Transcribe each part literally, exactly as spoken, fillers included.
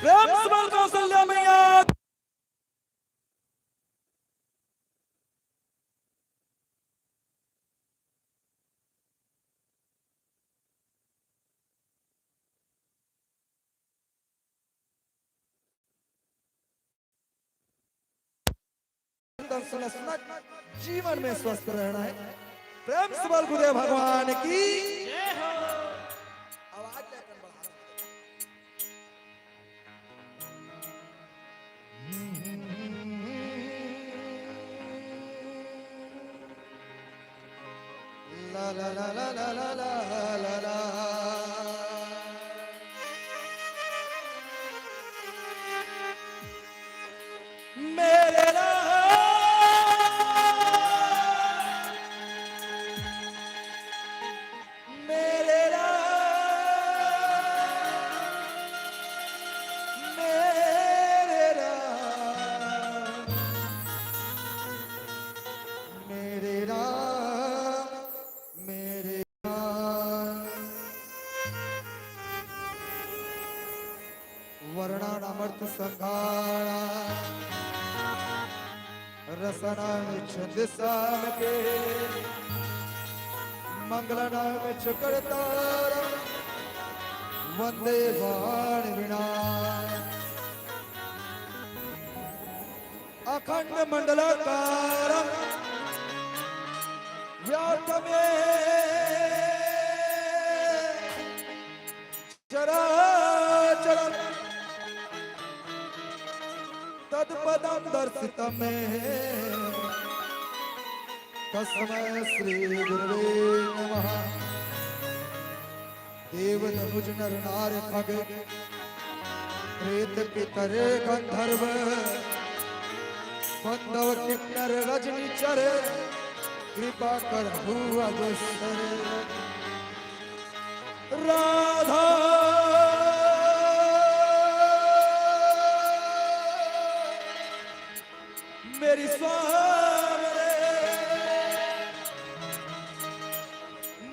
प्रेम से बोल कौशल्या मैया। सुना सुना जीवन में स्वस्थ रहना है। प्रेम से बोल गुरुदेव भगवान की। आवाज लेकर बढ़ा। ला ला ला ला ला ला ला ला। मेरे राम, मेरे राम, मेरे राम, मेरे राम, मेरे राम। वर्णानामर्थ संघाणा, रसानाम छंदसाम के, मंगलानाम च कर्तारम, वंदे वाण विना। अखंड मंडलाकारम व्याप्तम येन चराचरम तत्पदम दर्शितम येन तस्मै श्री गुरवे नमः। देव तनुज नर नार खग प्रेत पितर गंधर्व बंधव किन्नर रजनी चर कृपा करहु अजस्तर। राधा मेरी स्वामी रे,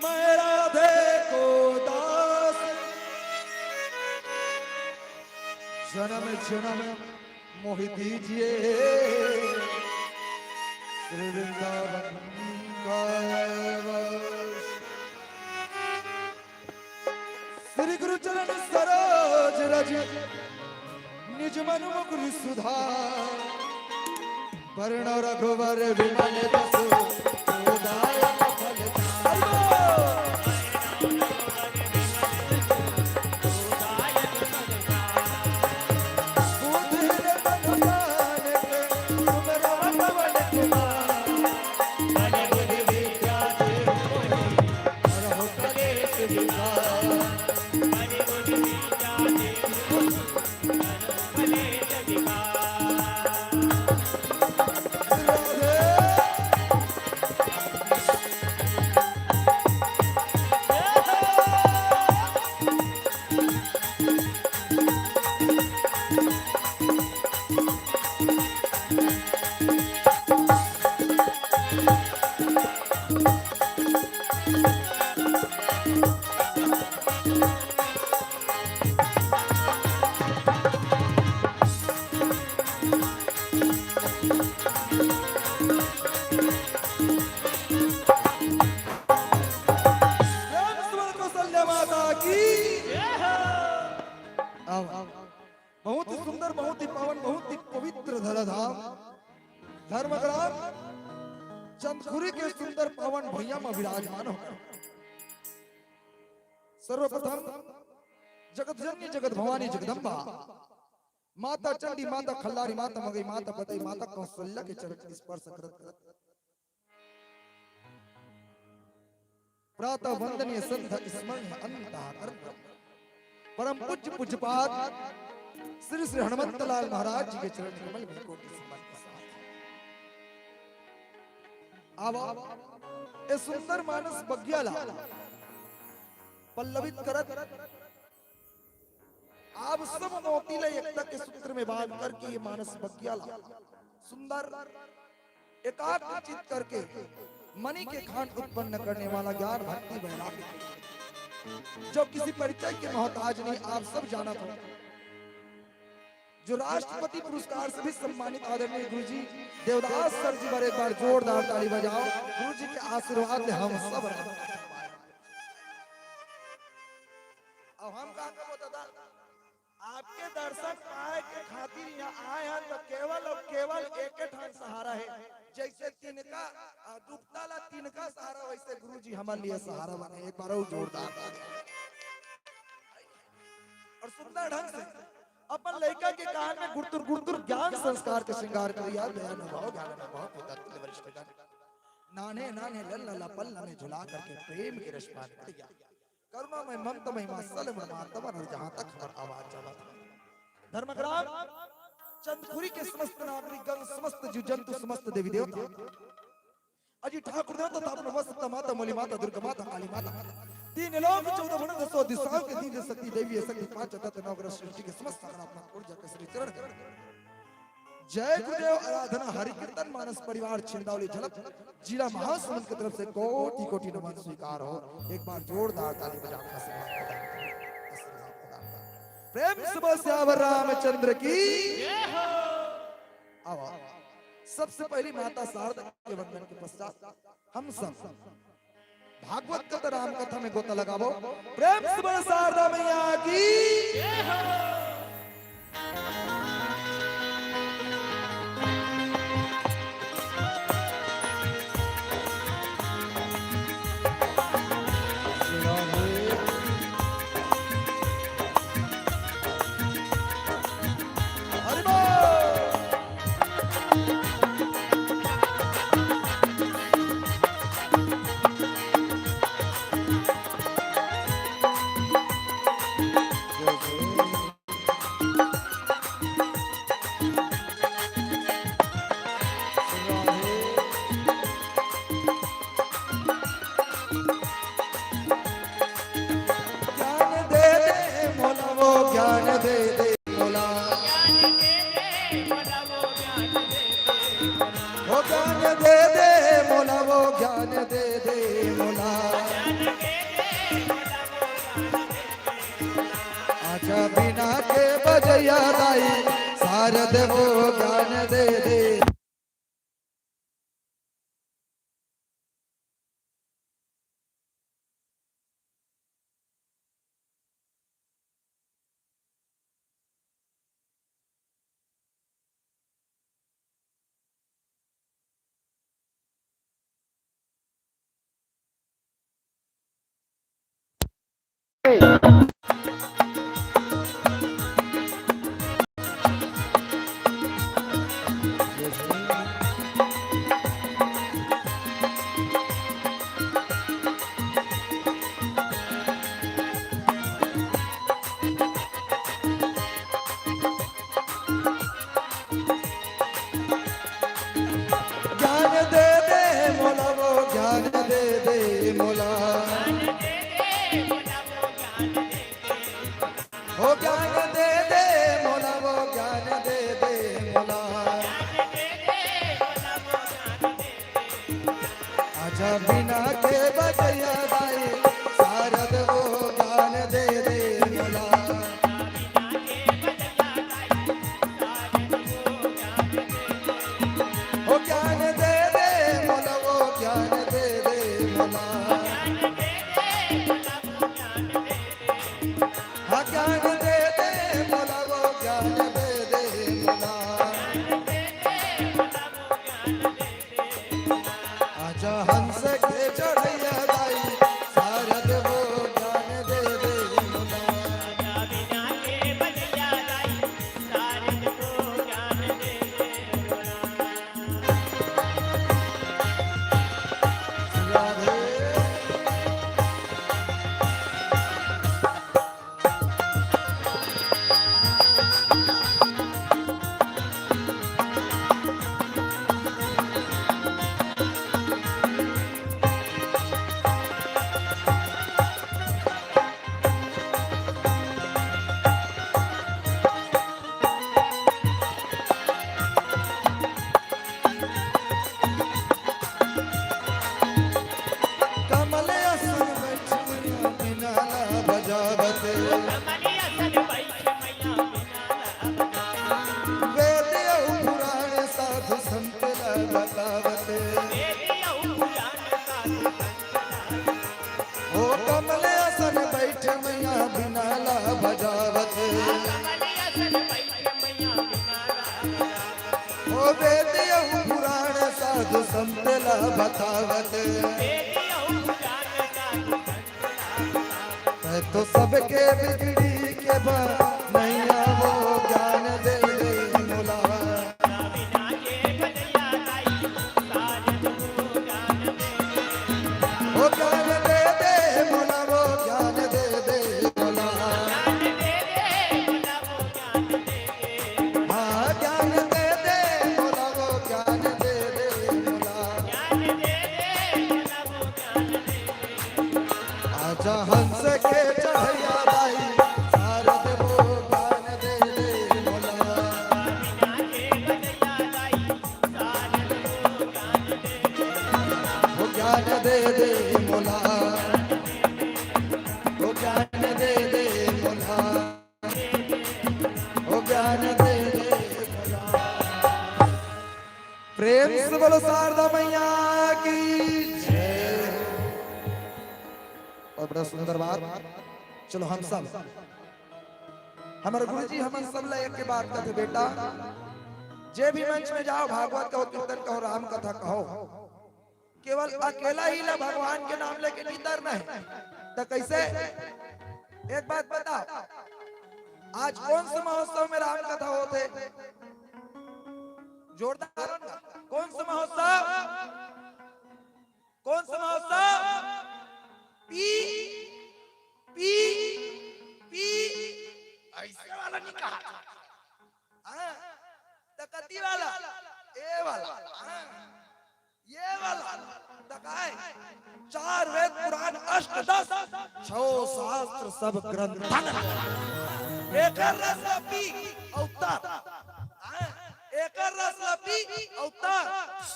मैं राधे को दास जन्म जन्म मोहि दीजिए श्री वृंदावन का वास। श्री गुरु चरण सरोज रज निज मन मुकुर सुधार। वरणो रघुवर विमल जसु। प्रेम से बोल कौशल्या माता की। आओ, आओ। बहुत ही सुंदर, बहुत ही पावन, बहुत ही पवित्र धराधाम धर्मग्राम चंदखुरी के सुंदर पावन भुइयां म विराजमान हो। सर्वप्रथम जगत जननी जगत भवानी जगदम्बा माता चंडी, माता खल्लारी, माता मगई, माता पतई, माता कौशल्या के चरण स्पर्श करत करत प्रातः वंदनीय संत स्मरणीय अंतः करत परम पूज्य पूज्यपाद श्री श्री हनुमंत लाल महाराज जी के चरण कमल में कोटि सुमन के साथ आवा ए सुंदर मानस बगिया ला पल्लवित करत आप सब मोती ला एकता के सूत्र में बांध करके ये मानस बगिया ला सुंदर एकाग्र चित्त करके मणि के खान उत्पन्न करने वाला ज्ञान भक्ति वैराग्य, जो किसी परिचय के मोहताज नहीं, आप सब जानत हो। जो राष्ट्रपति पुरस्कार से भी सम्मानित आदरणीय गुरु जी देवदास सर जी बर एक बार जोरदार ताली बजाओ। गुरु जी के आशीर्वाद ले हम सब राष्ट्रपति। अब हम का कहबो दादा, आपके दर्शन पाए के खातिर यहाँ आए हैं तो केवल और केवल एक ठन सहारा है। जैसे तिनका, आ, डूबता ला तिनका सहारा, वैसे गुरु जी हमारे लिए सहारा बने। एक बार और जोरदार ताली। और सुंदर ढंग से अपन लइका के कान में गुरतुर गुरतुर ज्ञान संस्कार के श्रृंगार करिया। दया न भाव ज्ञान न भाव, पिता तुल्य वरिष्ठ जन। नान्हे नान्हे लल्ला ला पल्ला में झुला करके प्रेम के रस पान करिया। करुणा में ममता में मां सल मन मातवन। और जहां तक हमार आवाज जावत है, धर्मग्राम चंदखुरी के समस्त नागरिक गण, समस्त जीव जंतु, समस्त देवी देवता, अजी ठाकुर देवता, स्थापना वस्तु माता, मोली माता, दुर्गा माता, काली माता, तीन लोक चौदह भुवन दसों दिशाओं के दीन शक्ति, देवी शक्ति, पांच तत्व नवग्रह सृष्टि के समस्त सकारात्मक ऊर्जा के श्री चरण। जय गुरुदेव, आराधना हरि कीर्तन मानस परिवार छिंदौली झलक जिला महासमुंद की तरफ से कोटि कोटि नमन स्वीकार हो। एक बार जोरदार ताली बजाकर आशीर्वाद प्रदान करें, आशीर्वाद प्रदान करें। प्रेम से बोल सियावर रामचंद्र की। आओ, आओ। सबसे पहली माता शारदा के वंदन के पश्चात हम सब भागवत कथा राम कथा में गोता लगाबो। प्रेम से बोल शारदा मैया की। हरि बोल। ज्ञान दे दे मोला, वो ज्ञान दे दे मोला। वो ज्ञान दे दे मोला, वो ज्ञान दे दे मोला। आजा बीना के बजैया दाई, शारद वो ज्ञान दे दे। ज्ञान दे दे मोला, वो ज्ञान दे दे मोला। हो ज्ञान दे दे मोला, वो ज्ञान दे दे मोला। आजा बीना के बजैया दाई, शारद वो ज्ञान दे दे मोला। हो ज्ञान दे दे मोला, वो ज्ञान दे दे मोला। हाँ, ज्ञान दे दे मोला, वो ज्ञान दे दे मोला। आजा हंस के चढ़ैया दाई, तेला बतावत। ओ कमल असन बइठे मइया बीना ला बजावत। ओ वेद अउ पुराण साधु संत ला बतावत। मैं तो सबके बिगड़ी के बनइया, वो ज्ञान दे दे मोला। वो ज्ञान दे दे मोला, वो ज्ञान दे दे मोला। हाँ, ज्ञान दे दे मोला, वो ज्ञान दे दे मोला। आजा हंस के चढ़इया दाई, शारद वो ज्ञान दे दे मोला। वो ज्ञान दे दे मोला, वो ज्ञान दे दे मोला, वो ज्ञान दे दे मोला। प्रेम से बोलो शारदा मैया की जय। और बड़ा सुंदर बात। चलो हम सब, हमर गुरुजी हमन सब ला एक के बात कहते, बेटा, जे भी मंच में जाओ, भागवत कहो, कीर्तन कहो, राम कथा कहो, केवल अकेला ही ला भगवान के नाम लेके नहीं तरना हे। त कइसे? एक बात बताओ, आज कौन से महोत्सव में राम कथा होथे? जोरदार। कौन से महोत्सव? कौन से महोत्सव? पी, पी, पी, अइसे वाला नहीं कहा। हाँ, त कती वाला? ए वाला। हाँ, ये वाला। त काय? चार वेद पुराण अष्ट दस, छो शास्त्र सब ग्रंथन। एकर रस ल पी अउ तर। हाँ, एकर रस ल पी अउ तर।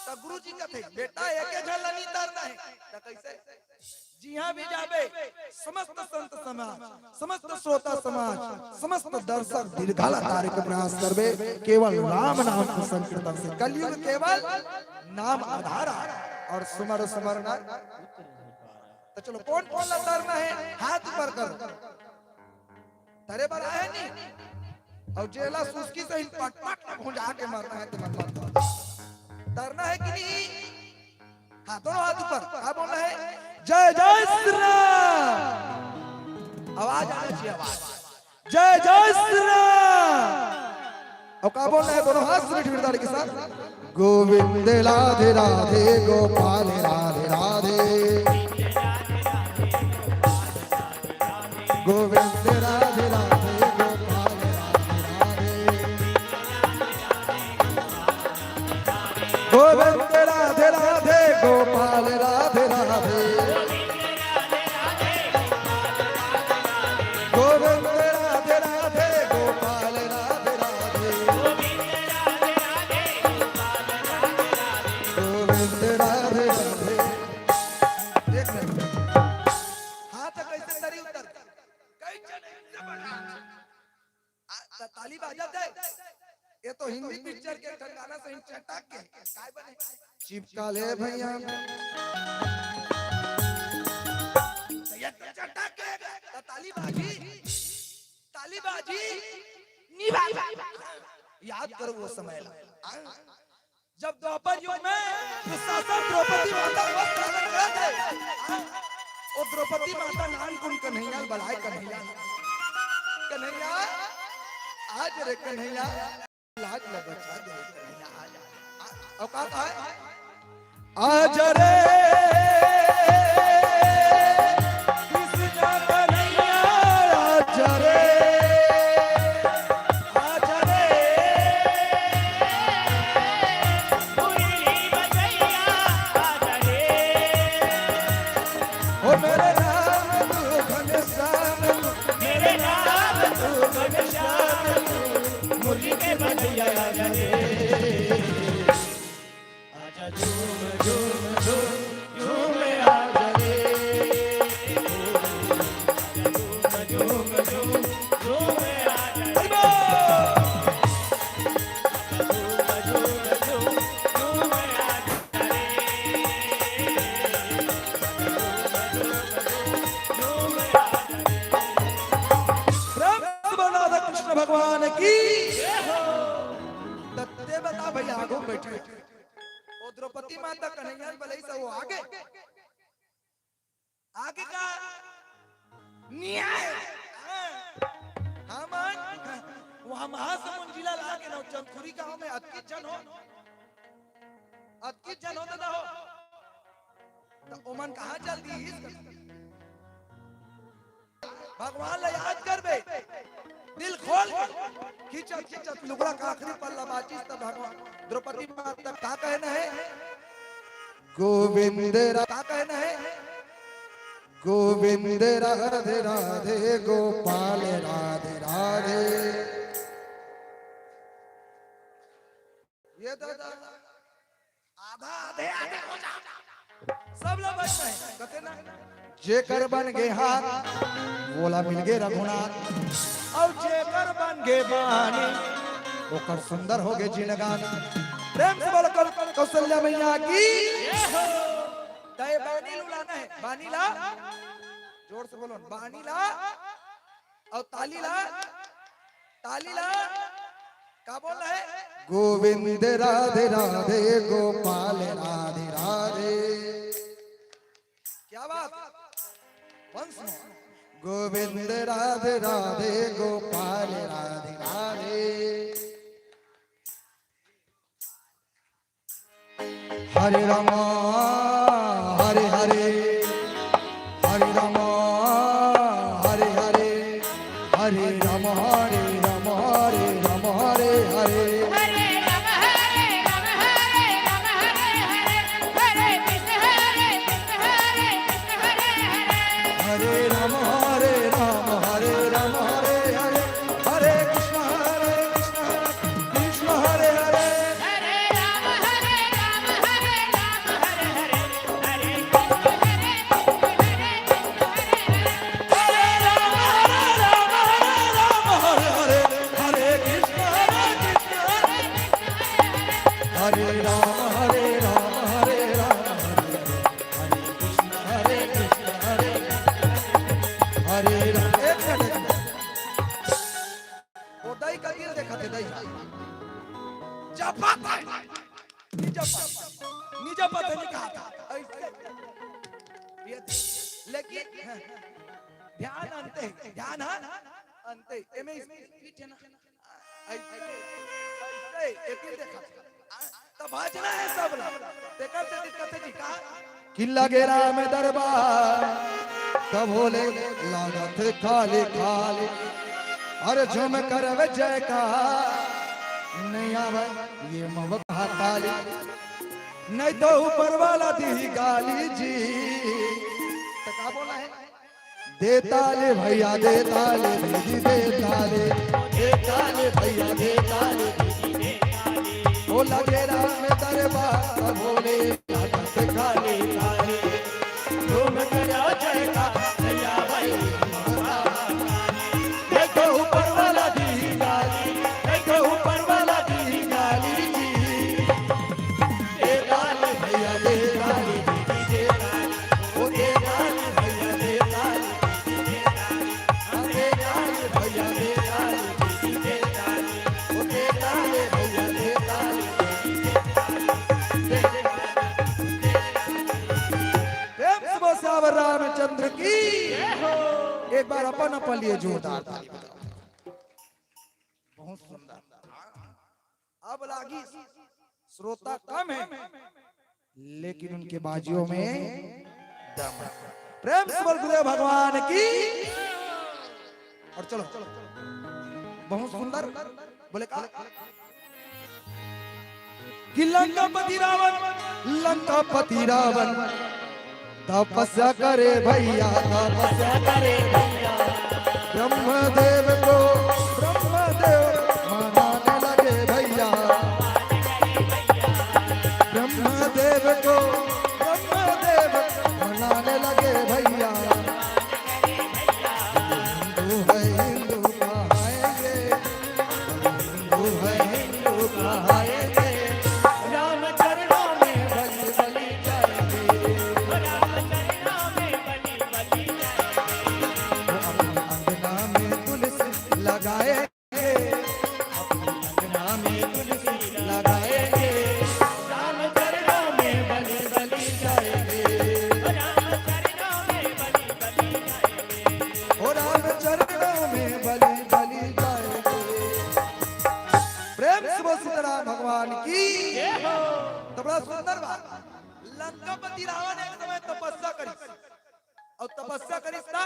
त गुरुजी कथे, बेटा, एके झन ल नहीं तरना हे। त कइसे? जिहाँ भी जाबे, समस्त संत समाज, समस्त श्रोता समाज, समस्त दर्शक दीर्घा ला तारे के प्रयास करबे, केवल राम नाम के संकीर्तन से। कलयुग केवल नाम आधार हे, अउ सुमर सुमर नर। त चलो, कोन कोन ला तरना हे, हाथ ऊपर करो। तरे बर आए नहीं। अउ जेला सुस्की से ही पट पट भुंजा के मरना हे, तेमन मत। तरना हे कि नहीं? हाँ, दोनों हाथ ऊपर। का बोलना हे? जय जय श्री राम। आवाज आना चाहिए, आवाज। जय जय श्री राम। अउ का बोलना हे? दोनों हाथ से मीठी मीठी ताली के साथ। गोविंद राधे राधे, गोपाल राधे राधे। गोविंद राधे राधे, गोपाल राधे राधे। गोविंद राधे राधे, गोपाल राधे राधे। गोविंद राधे राधे, गोपाल राधे राधे। गोविंद राधे राधे। एक मिनट। हाथ कैसे तरी उतर? कई जने से बड़ा। आ, त ताली बाजत हे। ये तो हिंदी पिक्चर के ठन गाना से ही चटक के। काय बने? चिपका ले भइया। त ये तो चटक के। त ताली बाजी। ताली बाजी। नी बाजी। याद करो वो समय ला। हाँ। जब द्वापर युग में दुशासन द्रौपदी माता वस्त्र हरण करत हे, हाँ, ओ द्रौपदी माता नान कुन कन्हैया बलाय, कन्हैया, कन्हैया, आज रे कन्हैया, लाज ल बचा दे रे कन्हैया, आज। अउ का कहे? आज रे कृष्ण कन्हैया, आज रे, आज रे। ओ मेरे राम तू घनश्याम तू, मेरे राम तू घनश्याम तू, मुरली के बजैया आज रे। आजा झूम, झूम, झूम, झूम, आजा रे। आजा झूम, झूम, झूम, झूम, आजा रे। हरि बोल। आजा झूम, झूम, झूम, झूम, द्रौपदी माता कन्हैया बलई से वो आगे, आगे का न्याय। हाँ, हमन वहाँ महासमुंद जिला ला के नौचंदखुरी गांव में अतकी झन हो, अतकी झन हो दादा हो, त ओमन कहाँ चल दिहिस? भगवान ला याद करबे, दिल खोल के, खींचत खींचत लुगड़ा का आखिरी पल्ला बाचिस, त भगवान द्रौपदी माता का कहन हे? गोविंद रा-, का कहन हे? गोविंद राधे राधे, गोपाल राधे राधे। ये दादा, आधा आधे आधे हो जा। सब ला बचना हे, कथे ना? जेकर बन गे हाथ, वोला मिल गे रघुनाथ। अउ जेकर बन गे बानी, ओकर सुंदर हो गे जिनगानी। प्रेम से बोलो कौ-, कौशल्या मैया की। तय बानी लुलाना हे, बानी ला। जोर से बोलो, बानी ला। अउ ताली ला, ताली ला। का बोल रहे? गोविंद राधे राधे, गोपाल राधे राधे। क्या बात? Once more. गोविंद राधे राधे, गोपाल राधे राधे। हरे राम, हरे हरे, हरे राम, हरे हरे, हरे राम, हरे राम, हरे राम, हरे हरे। हरे राम, हरे राम, हरे राम, हरे हरे। हरे कृष्ण, हरे कृष्ण, हरे कृष्ण, हरे हरे। हरे राम, हरे राम, हरे राम, हरे हरे। हरे कृष्ण, हरे कृष्ण, कृष्ण हरे हरे। हरे राम, हरे राम, हरे राम, हरे हरे। हरे कृष्ण, हरे कृष्ण, हरे कृष्ण, हरे हरे। हरे राम, हरे राम, हरे राम, हरे हरे। हरे कृष्ण, हरे कृष्ण, हरे कृष्ण, हरे हरे। हरे राम, हरे राम, हरे राम, हरे हरे। हरे कृष्ण, हरे कृष्ण, हरे हरे राम। एक मिनट, एक मिनट। वो दाई का दिल देखा थे, दाई। जपत हे। नी जपत, नी जपत हे, नी कहा था। ऐसे। ये, लेकिन ध्यान अंते, ध्यान, हाँ, अंते। एमे speed हे ना। ऐसे, ऐसे, एक ही देखा। तब भजना हे सब ला। तेकर से दिक्कत हे जी का? कि लगे राम दरबार, तब होले लागत खाली खाली। अरे झूम करवे जयकार, नहीं आवे ये मवका ताली। नहीं तो ऊपर वाला दी गाली जी। तो का बोला हे? दे ताली भैया, दे ताली दीदी, दे ताली। दे ताली भैया, दे ताली दीदी, दे ताली। ओ लगे राम दरबार, भोले लागत खाली खाली। झूम करा जयकार भैया भाई। देखो ऊपर वाला दी गाली, देखो ऊपर वाला दी गाली जी। दे ताली भैया, दे ताली दीदी, दे ताली। ओ दे ताली भैया, दे ताली दीदी, दे ताली। हाँ, दे ताली भैया, दे ताली दीदी, दे ताली। ओ दे ताली भैया, दे ताली दीदी, दे ताली। प्रेम से बोल सियावर रामचंद्र की। एक बार अपन अपन लिए जोरदार ताली बजाओ। बहुत सुंदर। अब लागी, श्रोता कम हे, लेकिन उनके बाजियों में दम हे। प्रेम से बोल गुरुदेव भगवान की। और चलो, बहुत सुंदर। बोले का? कि लंकापति रावण, लंकापति रावण तपस्या करे भैया, तपस्या करे भैया। ब्रह्मदेव को ब्रह्मदेव मनाने लगे भैया। ब्रह्मदेव को ब्रह्मदेव मनाने लगे भैया। हिंदू है, हिंदू कहाएंगे, हिंदू है, हिंदू कहाएंगे। राम चरणों में बलि, बलि जाएंगे। राम चरणों में बलि, बलि जाएंगे। वो अपने अंगना में तुलसी लगाएंगे, अपने अंगना में तुलसी लगाएंगे। राम चरणों लंकापति रावण एक समय तपस्या करिस, अउ तपस्या करिस त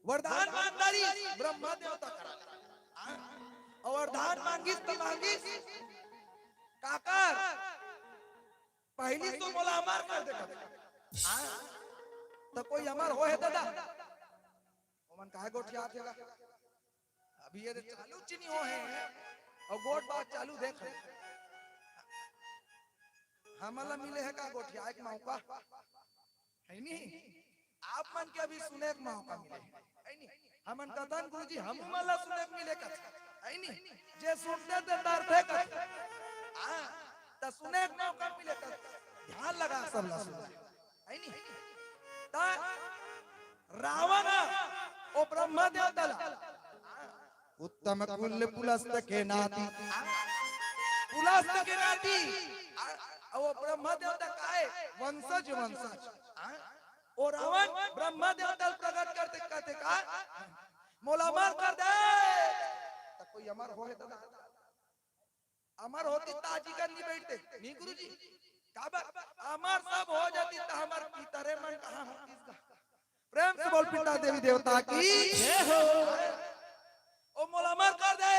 वरदान मांग डारिस ब्रह्मा देवता करा। हाँ? अउ वरदान मांगिस त मांगिस, काकर, पहिली तो मोला अमर कर दे कथे। हाँ? त कोई अमर होहे दादा? ओमन काहे गोठियात हे गा? अभी ये चालू च नी होहे, अउ गोठ बात चालू देख। हमन ला मिले हे का गोठियाए के मौका? हे नी? आप मन के अभी सुने के मौका मिले हे, हे नी? हमन कथन गुरुजी, हमू मन ला सुने के मिले कथे, हे नी? जे सुनथे ते डरथे कथे। हाँ, त सुने के मौका मिले कथे। ध्यान लगा सब ला सुने। हे नी? त रावण ह ओ ब्रह्मा देवता ला उत्तम कुल पुलस्त के नाती, पुलस्त के नाती, अउ ओ ब्रह्मा देवता काय? वंशज, वंशज। ओ रावण ब्रह्मा देवता ला प्रकट करथे, कथे का, मोला अमर कर दे। त कोई अमर होहे त अमर होतिस त आज इकर नी बइठतेन, नी गुरुजी? काबर? अमर सब हो जातिस त हमर पितरे मन कहाँ होतिस गा? प्रेम से बोल, पिता देवी देवता की जय हो। ओ मोला अमर कर दे।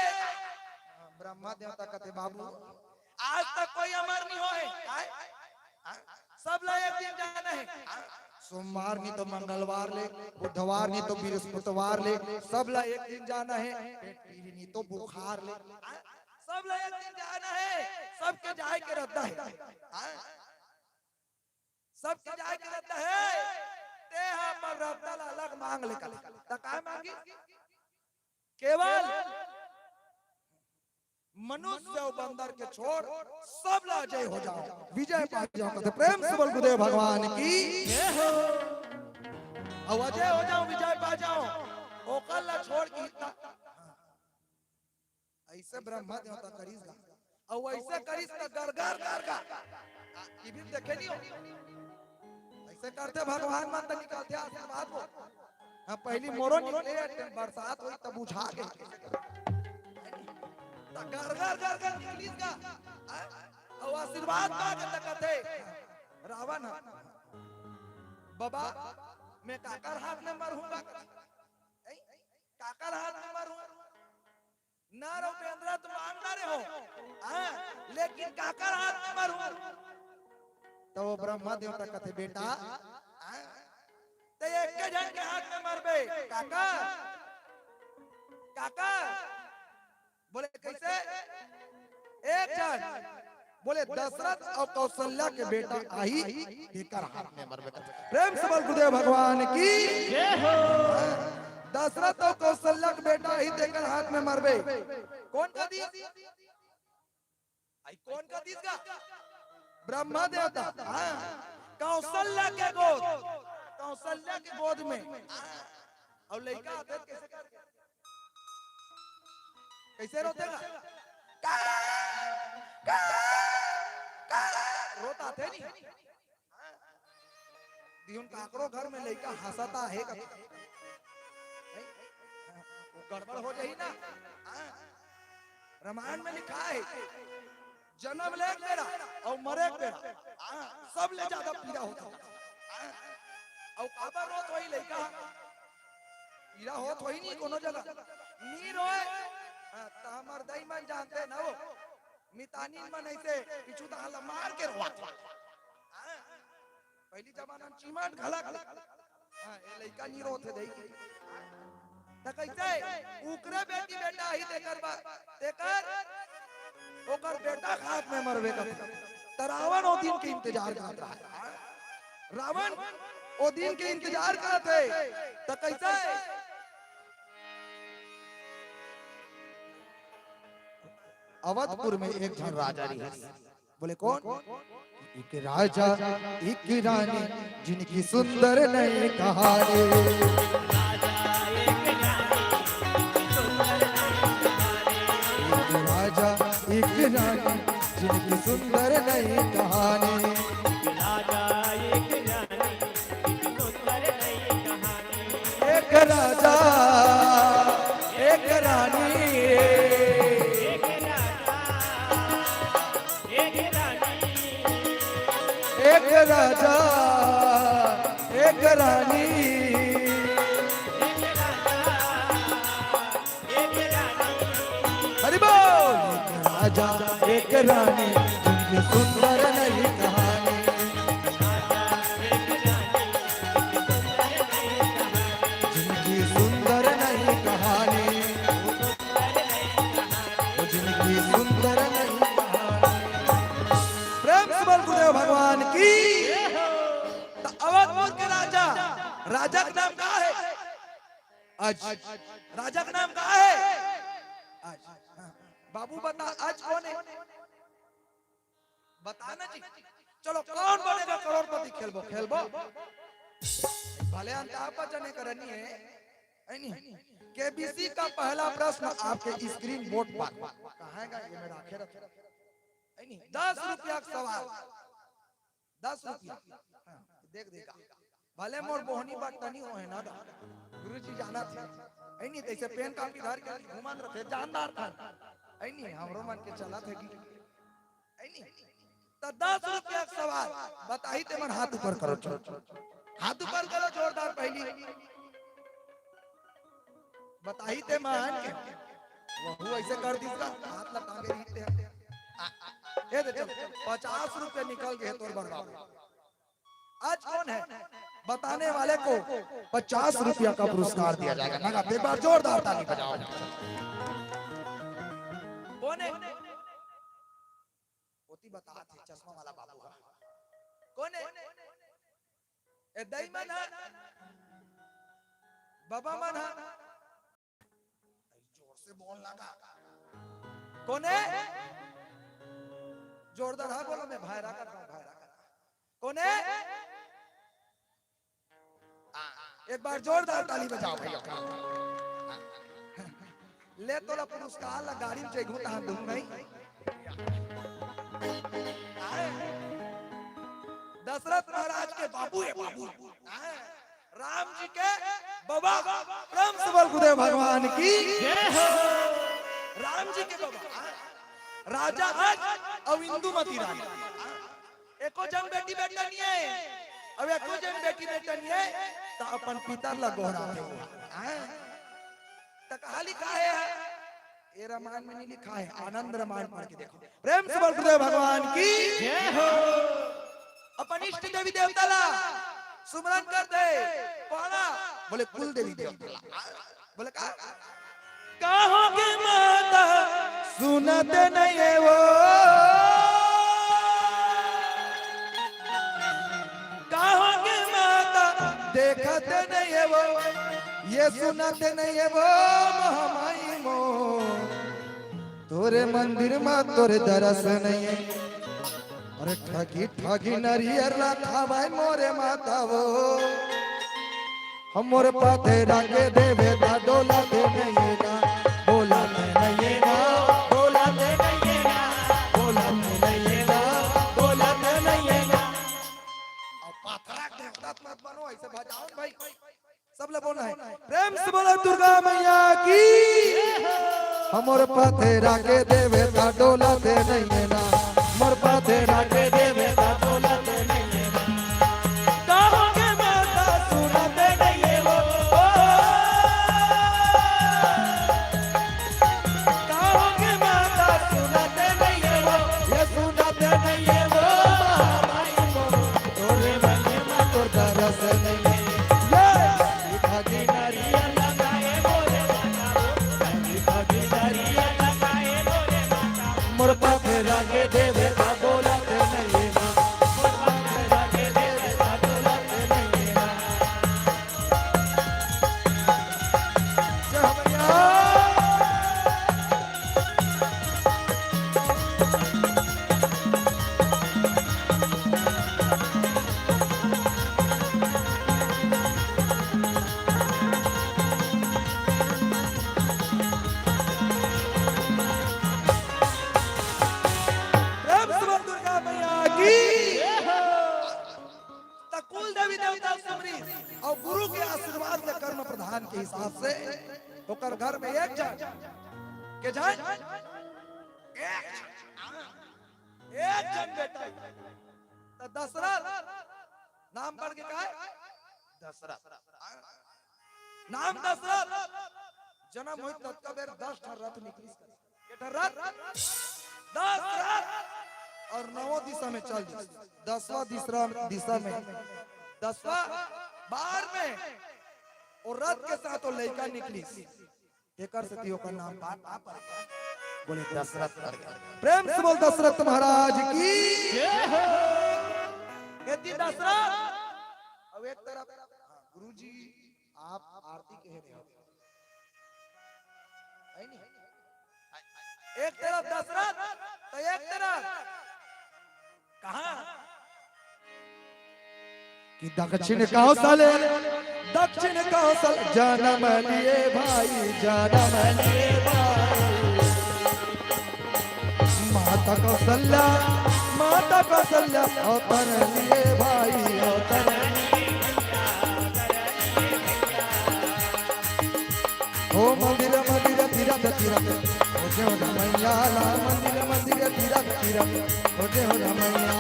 ब्रह्मा देवता कथे, बाबू, आज तक कोई अमर नी होहे। काय? हाँ? सब ला एक दिन जाना हे। हाँ? सोमवार नी तो मंगलवार ले, बुधवार नी तो बृहस्पतिवार ले, सब ला एक दिन जाना हे। पेट पीरी नी तो बुखार ले। हाँ? सब ला एक दिन जाना हे, सबके जाए के रद्दा हे। हाँ? सबके जाए के रद्दा हे, ते ह अपन रद्दा ला अलग मांग ले कथे। त काय मांगिस? केवल मनुष्य अउ बंदर के छोड़ सब ला अजय हो जाओ, विजय पा जाओ कथे। प्रेम से बोल गुरुदेव भगवान की जय हो। अउ अजय हो जाओ, विजय पा जाओ, ओकर ला छोड़ के इतना अइसे ब्रह्मा देवता करिस गा, अउ अइसे करिस त गरगर गरगर। आ, टीवी म देखे नी हो? अइसे करथे भगवान मन त निकलथे आशीर्वाद वो। हाँ, पहिली मोरो निकले, बरसात होई त बुझा गे। त गरगर गरगर निकलिस गा। आ, अउ आशीर्वाद मांगे त कथे रावण ह, बाबा, मैं काकर हाथ में मरहूं गा? काकर हाथ में मरहूं? नर अउ बेंदरा तो मांग डारे हो, हाँ, लेकिन काकर हाथ में मरहूं? त ओ ब्रह्मा देवता कथे, बेटा, हाँ, ते एक झन के हाथ में मरबे। काकर? काकर? बोले, कइसे? एक झन। बोले, दशरथ अउ कौशल्या के बेटा आही, तेकर हाथ में मरबे कथे। प्रेम से बोल गुरुदेव भगवान की जय हो। दशरथ अउ कौशल्या के बेटा आही, तेकर हाथ में मरबे। कोन कहिस? आई कोन कहिस गा? ब्रह्मा देवता। हाँ, कौशल्या के गोद, कौशल्या के गोद में। हाँ, अउ लइका आथे कइसे करके? कइसे रोथे गा? का, का, का, रोत आथे नी। दिहुन काकरो घर में लइका हंसत हे कथे, नहीं? वो गड़बड़ हो जाही ना। हाँ। रामायण में लिखा हे, जनम ले के बेरा अउ मरे के बेरा, हाँ, सबले ज्यादा पीड़ा होथे। हाँ। अउ काबर रोत होही लइका? पीड़ा होत होही नी कोनो जगह। नी रोय। हाँ, त हमर दाई मन जानथे ना वो। मितानिन मन अइसे पीछू डहर ला मार के रोवत होही। हाँ। पहिली जमाना म चीमट घलक। हाँ, ए लइका नी रोत हे दाई। त कइसे? उकरे बेटी बेटा आही तेकर बा-, तेकर ओकर बेटा के हाथ में मरबे कथे। त रावण ओ दिन के इंतजार करत रहा। रावण ओ दिन के इंतजार करत हे। त कइसे? अवधपुर में एक झन राजा रहिस। बोले, कोन? एक राजा, एक रानी, जिनकी सुंदर नैन कहानी। एक राजा, एक रानी, जिनकी सुंदर नैन कहानी। राजा एक रानी, एक सुंदर नई कहानी। एक राजा, एक रानी। एक राजा, एक रानी, एक राजा, एक रानी। हरि बोल। एक राजा, एक रानी, जिनकी सुंदर नहीं कहानी। जिनकी सुंदर नहीं कहानी। जिनकी सुंदर नहीं कहानी। प्रेम से बोल गुरुदेव भगवान की। त अवधपुर के राजा, राजा के नाम का हे? अज। राजा के नाम का हे? अज। हाँ। बाबू बता, अज कोन हे? बता ना जी। चलो, कौन बनेगा करोड़पति? खेलबो, खेलबो। भले अमिताभ बच्चन एक रनी हे, है नी? केबीसी का पहला प्रश्न आपके स्क्रीन बोर्ड पर। कहाँ हे गा ये मेरा आखिर? है नी? दस रुपया का सवाल। दस रुपया। हाँ, देख, देख। भले मोर बोहनी बट्टा नहीं होहे ना दा। गुरुजी जानथे। है नी? तैसे पेन कॉपी धर के घूमत रथे, जानदार था। है नी? हमरो मन के चलत हे कि। है नी? त दस रुपया के सवाल। बताही ते मन हाथ ऊपर करो। हाथ ऊपर करो जोरदार पहली। बताही ते मन के। वहू ऐसे कर दिस का, हाथ ला टांगे रहिथे। आ, आ, ये दे चल, पचास रुपया निकल गे तोर बरबाद। आज कौन है? बताने वाले को पचास रुपया का पुरस्कार दिया जाएगा। नगद, एक बार जोरदार ताली बजाओ। कौन है? ओती बतात हे, चश्मा वाला बाबू हा। कौन हे? ए दई मन हा, बबा मन हा। जोर से बोल ना गा। कौन हे? जोरदार हा बोलो, मैं भायरा कर रहा हूँ, भायरा कर रहा हूँ। कौन हे? हाँ, एक बार जोरदार ताली बजाओ भैया। ले तोला पुरस्कार ला गाड़ी में जइगू तहाँ दूँ नहीं। आए। दशरथ महाराज के बाबू हे, बाबू। आए। राम जी के बाबा। प्रेम से बोल गुरुदेव भगवान की। जय हो। राम जी के बाबा। आए। राजा अज अउ इंदुमती रानी। एको झन बेटी बेटा नइ हे, अब एको झन बेटी बेटा नइ हे, त अपन पितर ला गोहराथे। हाँ? त कहाँ लिखा हे? ये रामायण में नहीं लिखा हे, आनंद रामायण पढ़ के देखो। प्रेम से बोल गुरुदेव भगवान की। जय हो। अपन इष्ट देवी देवता ला सुमरन कर दे। कोन? बोले कुल देवी देवता ला। बोले का? कहोगे माता सुनत नहीं हे वो, कहोगे माता देखत नहीं हे वो, ये सुनत नहीं हे वो महामाई मोर। तोरे मंदिर मा तोरे दरस नहीं हे। अरे ठगी ठगी नरियर ला खावय मोरे माता वो। हम मोर पाथेरा के देवे ता डोला दे नहीं ना, डोला दे नहीं ना, डोला दे नहीं ना, डोला दे नहीं ना, डोला दे नहीं ना। अब पाथरा के देवता मत बनो, ऐसे बजाओ भाई। सब ला बोलना हे, प्रेम से बोलो दुर्गा मैया की। हमर पाथेरा के देवे ता डोला दे नहीं हे ना, हमर पाथेरा के देवे ता डोला दे नहीं हे ना। कहोगे माता सुनत नहीं हे वो, कहोगे माता सुनत नहीं हे वो, ये सुनत नहीं हे वो, भाई वो, तोरे मन मा तोर दरस नहीं हे। ये मोर पाथेरा के देवे ता डोला दे नहीं ना, मोर पाथेरा के देवे ता डोला दे नहीं ना। जय हो भैया। प्रेम से बोल दुर्गा मैया की। त कुल देवी देवता सुमरी अउ गुरु के आशीर्वाद ले कर्म प्रधान के हिसाब से ओकर घर में एक झन के झन, एक झन, एक झन बेटा। दशरथ नाम पड़ के काय? दशरथ। नाम दशरथ। जन्म होई ततका बेर दस ठन रथ निकलिस। के ठन रथ? दस रथ। अउ नवों दिशा में चल दिस। दसवां दिशा, दिशा में, दसवां बार में वो रथ के साथ वो लइका निकलिस। तेकर सेती ओकर नाम का, का पड़ गया? बोले दशरथ पड़ गया। प्रेम से बोल दशरथ महाराज की। जय हो। एती दशरथ। अब एक तरफ, हाँ, गुरुजी, आप आरती कहे रहे हो, है नहीं? एक तरफ दशरथ, तो एक तरफ कहाँ? कि दक्षिण कौशल, दक्षिण कौशल जन्म लिए भाई, जन्म लिए भाई। माता कौशल्या, माता कौशल्या अवतरण लिए भाई, अवतरण। ओ मंदिर मंदिर तीरथ तीरथ, ओ जय हो रमैया ला। मंदिर मंदिर तीरथ तीरथ, ओ जय हो रमैया।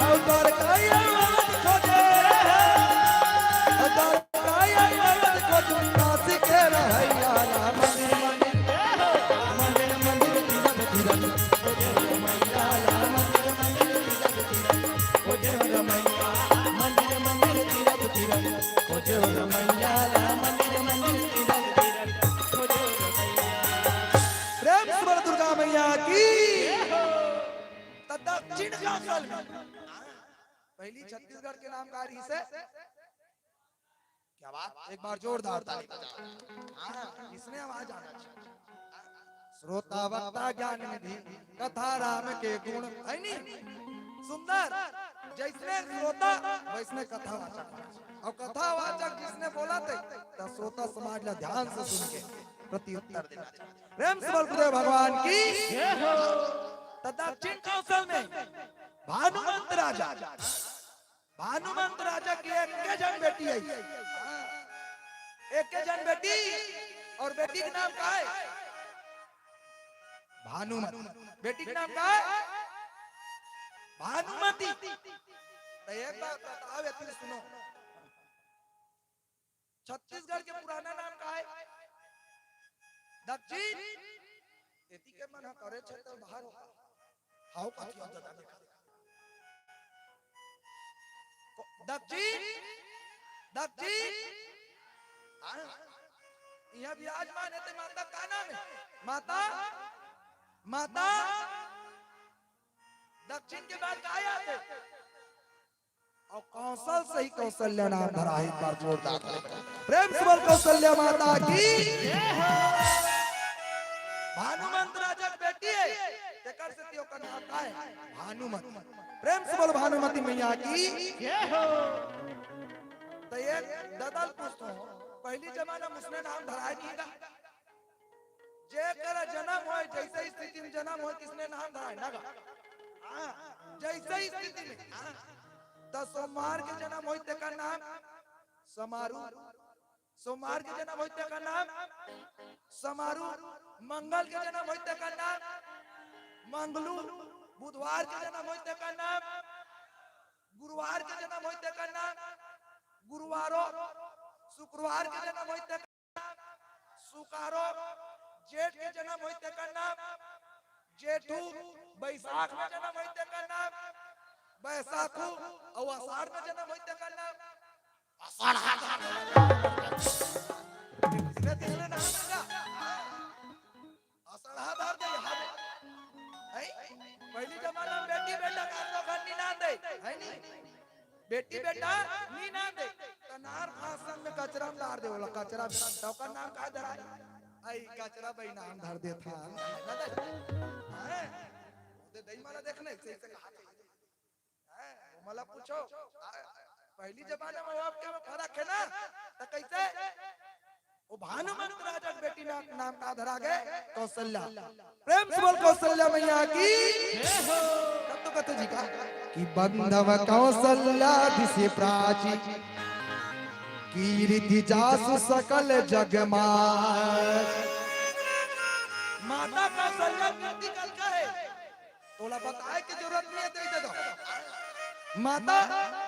अवतार काया मत खोजे, अवतार काया मत खोजे, काशी के रहैया ला। मंदिर मंदिर, मंदिर मंदिर तीरथ तीरथ, ओ जय हो रमैया ला। मंदिर मंदिर तीरथ तीरथ, ओ जय हो रमैया। मंदिर मंदिर तीरथ तीरथ, ओ जय हो रमैया ला। मंदिर मंदिर तीरथ तीरथ, ओ जय हो रमैया। प्रेम से बोल दुर्गा मैया की। त दक्षिण कौशल में, पहली छत्तीसगढ़ के नाम का रहिसे? क्या बात, एक बार जोरदार ताली बजाओ। हाँ, इसने आवाज आना चाहिए। श्रोता वक्ता ज्ञान निधि, कथा राम के गुण, है नी? सुंदर, जैसने श्रोता वैसने कथावाचक। अउ कथावाचक जिसने बोला थे, त श्रोता समाज ला ध्यान से सुन के प्रत्युत्तर देना चाहिए। प्रेम से बोल गुरुदेव भगवान की। त दक्षिण कौशल में भानुमंत राजा, भानुमंत राजा के एके झन बेटी हे। एके झन बेटी, अउ बेटी के नाम का हे? भानुमति। बेटी के नाम का हे? भानुमति। त एक बात बताओ, एती सुनो, छत्तीसगढ़ के पुराना नाम का हे? दक्षिण। एती के मन ह करे छे त बाहर हो। हाउ कथी हो दादा देखा। दक्षिण, दक्षिण। हाँ, इहाँ विराजमान हे ते माता का नाम हे? माता, माता। दक्षिण के बाद का आथे? अउ कौशल से ही कौशल्या नाम धरा हे, एक बार जोरदार। प्रेम से बोल कौशल्या माता की। भानुमंत राजा के बेटी हे, तेकर सेती ओकर नाम का हे? भानुमति। प्रेम से बोल भानुमति मैया की। त ये ददा ल पूछत हों, पहली जमाना में उसने नाम धराय नहीं था? जेकर जन्म होय, जैसे स्थिति में जन्म होय, किसने नाम धराय ना गा? हाँ, जैसे स्थिति में, हाँ। त सोमवार के जन्म होय, तेकर नाम समारू। सोमवार के जन्म होय, तेकर नाम समारू। मंगल के जन्म होय, तेकर नाम मंगलू। बुधवार के जन्म होय, तेकर नाम गुरुवार के जन्म होय, तेकर नाम गुरुवारो। शुक्रवार के जन्म होय, तेकर सुकारो। जेठ के जन्म होय, तेकर नाम जेठू। बैसाख में जन्म होय, तेकर नाम बैसाखू। अउ अषाढ़ में जन्म होय, तेकर नाम अषाढ़ा। इसने तेरे नाम का अषाढ़ा धर दे, हाँ। हैं? पहली जमाना में बेटी बेटा का तो घर नहीं ना दे, है नहीं? बेटी बेटा नी नांदे, त नार फासन में कचरा में डार दे, ओला कचरा में, त ओकर नाम का धराय? आई कचरा बई नाम धर देथे। हाँ? ओदे दई मला देखने, से, से कहा थे। हैं? ओ मला पूछो, आ, पहली जमाना में बाप के में फरक हे ना, त कैसे? ओ भानुमंत राजा के बेटी ना, नाम का धरा गे? कौशल्या। प्रेम से बोल कौशल्या मैया की। तब तो कहते जी का कि बंधव कौशल्या दिशि प्राची, कीर्ति जासु सकल जग माज। माता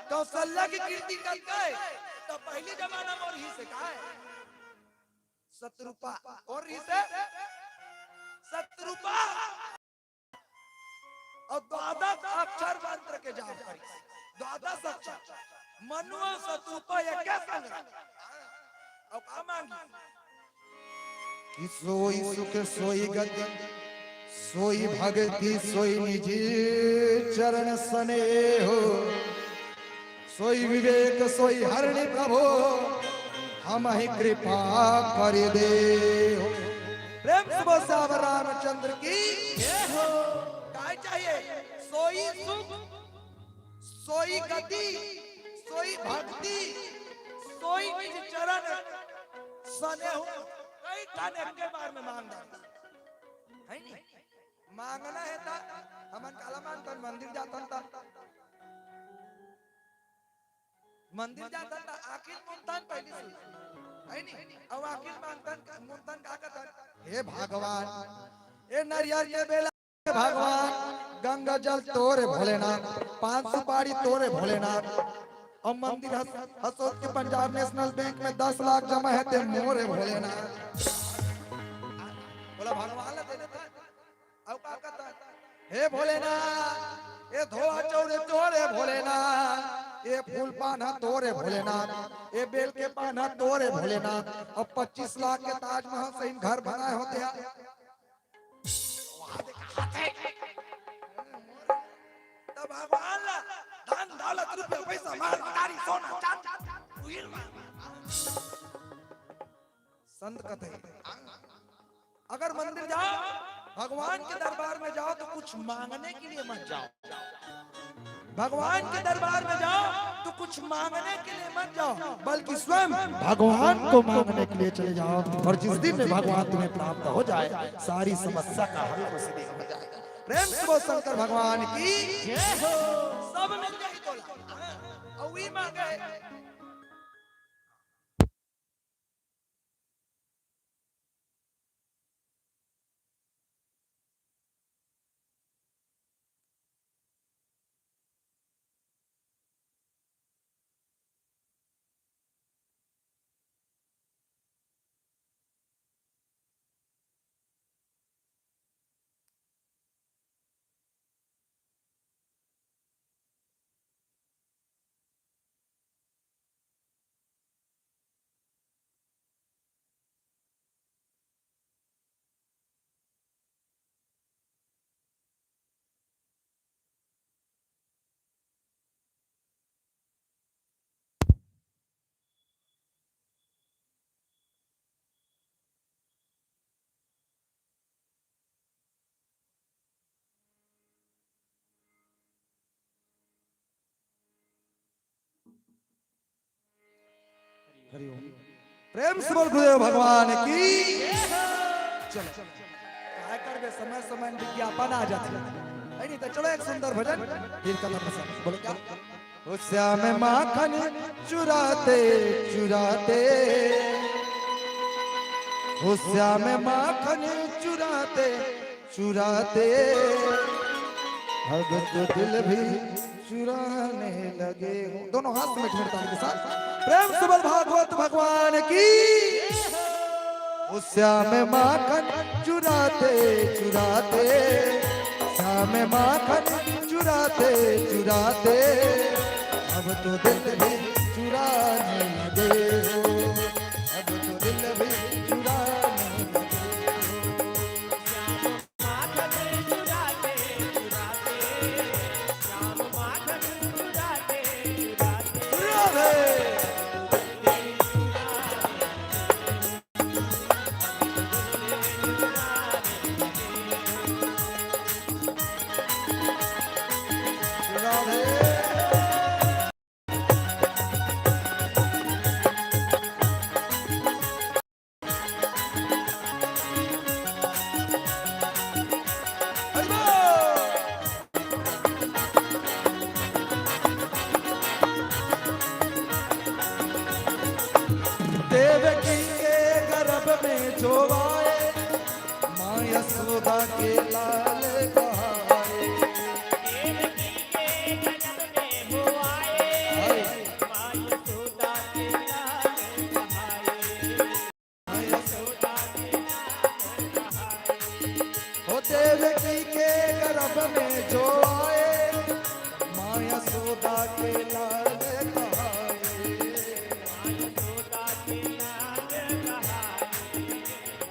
कौशल्या के कीर्ति कतका हे? त पहिली जमाना म रहिस हे काय? शतरूपा। कोन रहिस हे? शतरूपा। अउ द्वादश अक्षर मंत्र के जाप करिस। द्वादश अक्षर। मनु अउ शतरूपा एके संग रहिस। अउ का मांगिस? कि सोई सुख सोई गति, सोई भगति, सोई निज चरण स्नेहो, सोई विवेक सोई हरणी प्रभो, हमहि कृपा करि देहो। प्रेम से बोल सियावर रामचंद्र की जय हो। काय चाहिए? सोई सुख, सोई गति, सोई भक्ति, सोई निज चरण स्नेहो। कई ठन एके बार में मांग डारे। हे नी? मांगना हे त हमन काला मांगथन, मंदिर जाथन त। मंदिर जाथन त आँखी ल मुनथन पहिली सुरू। हे नी? अउ आँखी ल मांगथन, मुनथन का कथन? हे भगवान, ए नरियर के बेला भगवान, गंगा जल तोरे भोलेनाथ, पान सुपारी तोरे भोलेनाथ। अउ मंदिर हस-, हसोद के पंजाब नेशनल बैंक में दस लाख जमा हे ते मोरे भोलेनाथ। बोला भगवान ला दे देता। अउ का कहता? हे भोलेनाथ, ए धोआ चौरे तोरे भोलेनाथ, ए फूल पान ह तोरे भोलेनाथ, ए बेल के पान ह तोरे भोलेनाथ। अउ पच्चीस लाख के ताजमहल सही घर बनाए होते हैं। त भगवान ला धन दौलत रुपया पैसा माल मदारी सोना चांदी उहिल मांग। संत कथे, अगर मंदिर जाओ, भगवान के दरबार में जाओ तो कुछ मांगने के लिए मत जाओ। भगवान के दरबार में जाओ तो कुछ मांगने के लिए मत जाओ, बल्कि स्वयं भगवान को मांगने के लिए चले जाओ। और जिस दिन में भगवान तुम्हें प्राप्त हो जाए, सारी समस्या का हल उसी दिन हो जाएगा। प्रेम से बोल शंकर भगवान की जय हो। सब मिल जाई तोला। अउ ई मांगे। हरि ओम। प्रेम से बोल गुरुदेव भगवान की। चलो, काय करबे, समय समय में विज्ञापन आ जाथे। हे नी, त चलो एक सुंदर भजन, फिर कथा प्रसंग। बोलो क्या? ओ श्याम माखन चुराते चुराते, ओ श्याम माखन चुराते चुराते, अब तो दिल भी चुराने लगे हो। दोनों हाथ में ताली के साथ प्रेम से बोल भागवत भगवान की। ओ श्याम माखन चुराते चुराते, श्याम माखन चुराते चुराते, अब तो दिल भी चुराने लगे हो, अब तो दिल भी चुराने लगे हो। देवकी के गर्भ में जो आए, माँ यशोदा के लाल कहाए। देवकी के गर्भ में वो सब में जो आए, माँ यशोदा के लाल कहाए। माँ यशोदा के लाल कहाए।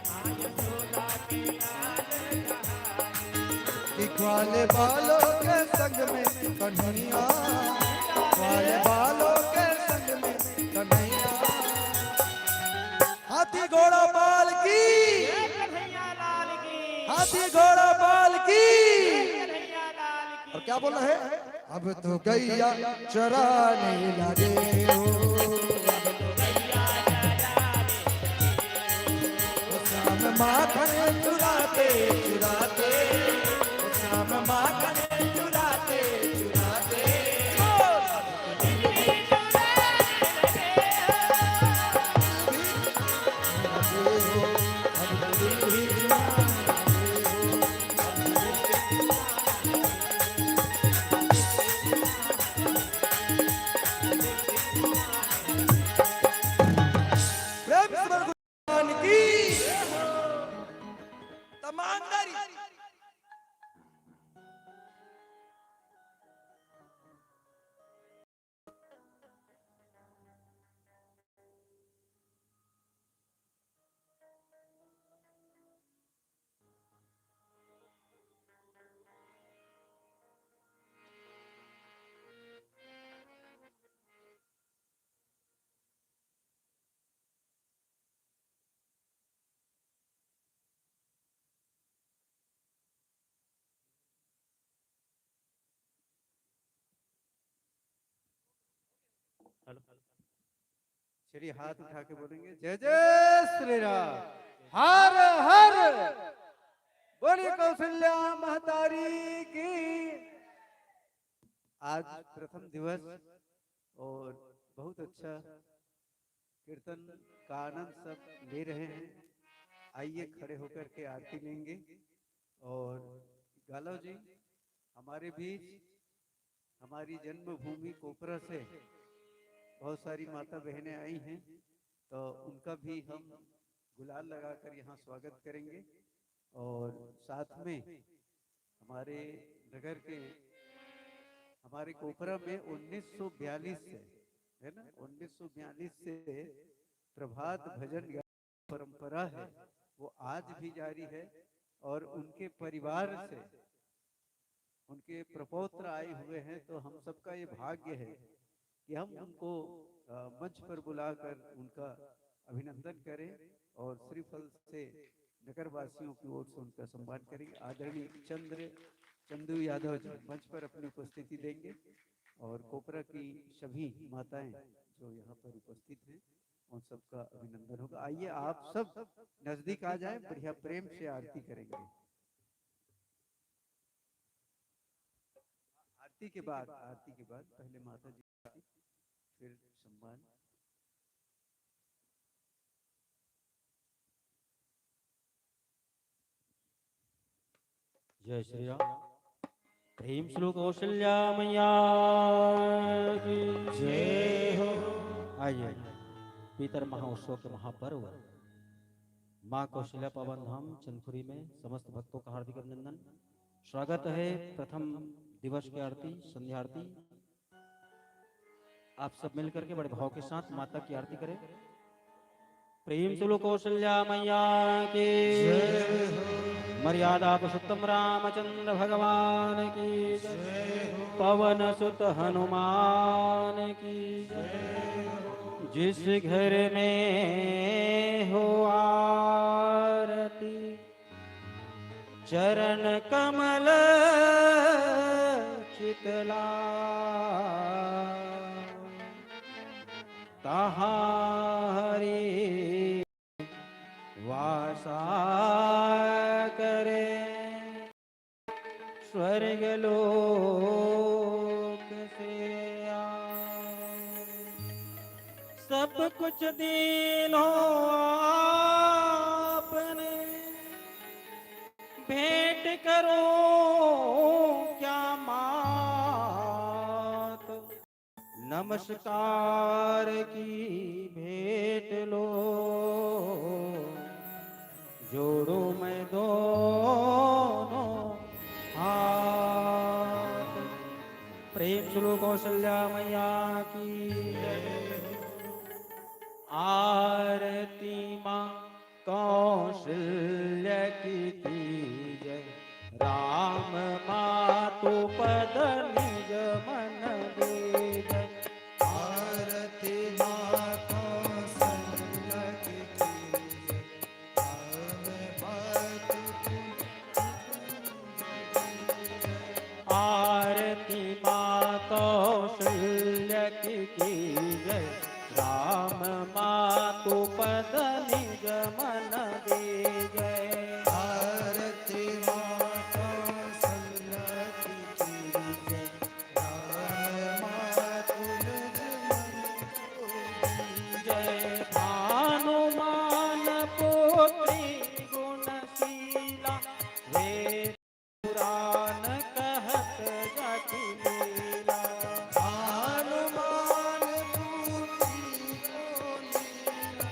माँ यशोदा के लाल कहाए। कि ग्वाले बालों के संग में कन्हैया, ग्वाले बालों के संग में कन्हैया। हाथी घोड़ा पाल की, जय कन्हैया लाल की। हाथी घोड़ा पाल की। जय कन्हैया लाल की। और क्या बोला है? अब तो गैया चराने लगे हो। श्याम माखन चुराते चुराते, श्याम माखन चुराते चुराते। प्रेम से बोल भगवान की। तमांदरी। हेलो। चलिए, हाथ उठा के बोलेंगे, जय जय श्री राम, हर हर। बोलिए कौशल्या महतारी की। आज प्रथम दिवस और बहुत अच्छा कीर्तन का आनंद सब ले रहे हैं। आइए, खड़े होकर के आरती लेंगे। और गालव जी, हमारे बीच हमारी जन्मभूमि कोपरा से बहुत सारी माता बहनें आई हैं, तो उनका भी हम गुलाल लगाकर यहाँ स्वागत करेंगे। और साथ में हमारे नगर के, हमारे कोपरा में उन्नीस सौ बयालीस से, है ना, उन्नीस सौ बयालीस से प्रभात भजन परंपरा है, वो आज भी जारी है। और उनके परिवार से उनके प्रपौत्र आए हुए हैं, तो हम सबका ये भाग्य है कि हम उनको, अ, मंच पर बुलाकर उनका अभिनंदन करें और श्रीफल से नगरवासियों की ओर से उनका सम्मान करेंगे। आदरणीय चंद्र, चंदू यादव जी मंच पर अपनी उपस्थिति देंगे और कोपरा की सभी माताएं जो यहाँ पर उपस्थित हैं, उन सबका अभिनंदन होगा। आइए, आप सब नजदीक आ जाएं, बढ़िया प्रेम से आरती करेंगे। आरती के बाद, आरती के बाद पहले माता जी, फिर सम्मान। जय श्री राम। प्रेम से बोलो कौशल्या मैया की जय हो। आइए, पितर महोत्सव के महापर्व माँ कौशल्या पावन धाम चंदखुरी में समस्त भक्तों का हार्दिक अभिनंदन। स्वागत है प्रथम दिवस की आरती, संध्या आरती। आप सब मिलकर के बड़े भाव के साथ माता की आरती करें। प्रेम से बोलो कौशल्या मैया की। मर्यादा पुरुषोत्तम रामचंद्र भगवान की। पवन सुत हनुमान की। जिस घर में हो आरती, चरण कमल चितला, तहाँ हरि वासा करे। स्वर्ग लोक से आए। सब कुछ दीनो आपने, भेंट करो क्या मात। नमस्कार की भेंट लो, जोड़ो मैं दोनों हाथ। श्री कौशल्या मैया की जय। आरती माँ कौशल्या की कीजै, राम मातु पद निज मन दीजै। आरती माँ कौशल्या की कीजै, राम मातु आरती माँ कौशल्या की कीजै, राम मातु पद निज मन दीजै। आरती माँ कौशल्या की कीजै, राम मातु निज मन दीजै। भानु मान पुत्री गुणशीला, वेद पुराण कहत जग लीला। हनुमान बुद्धि को लीला,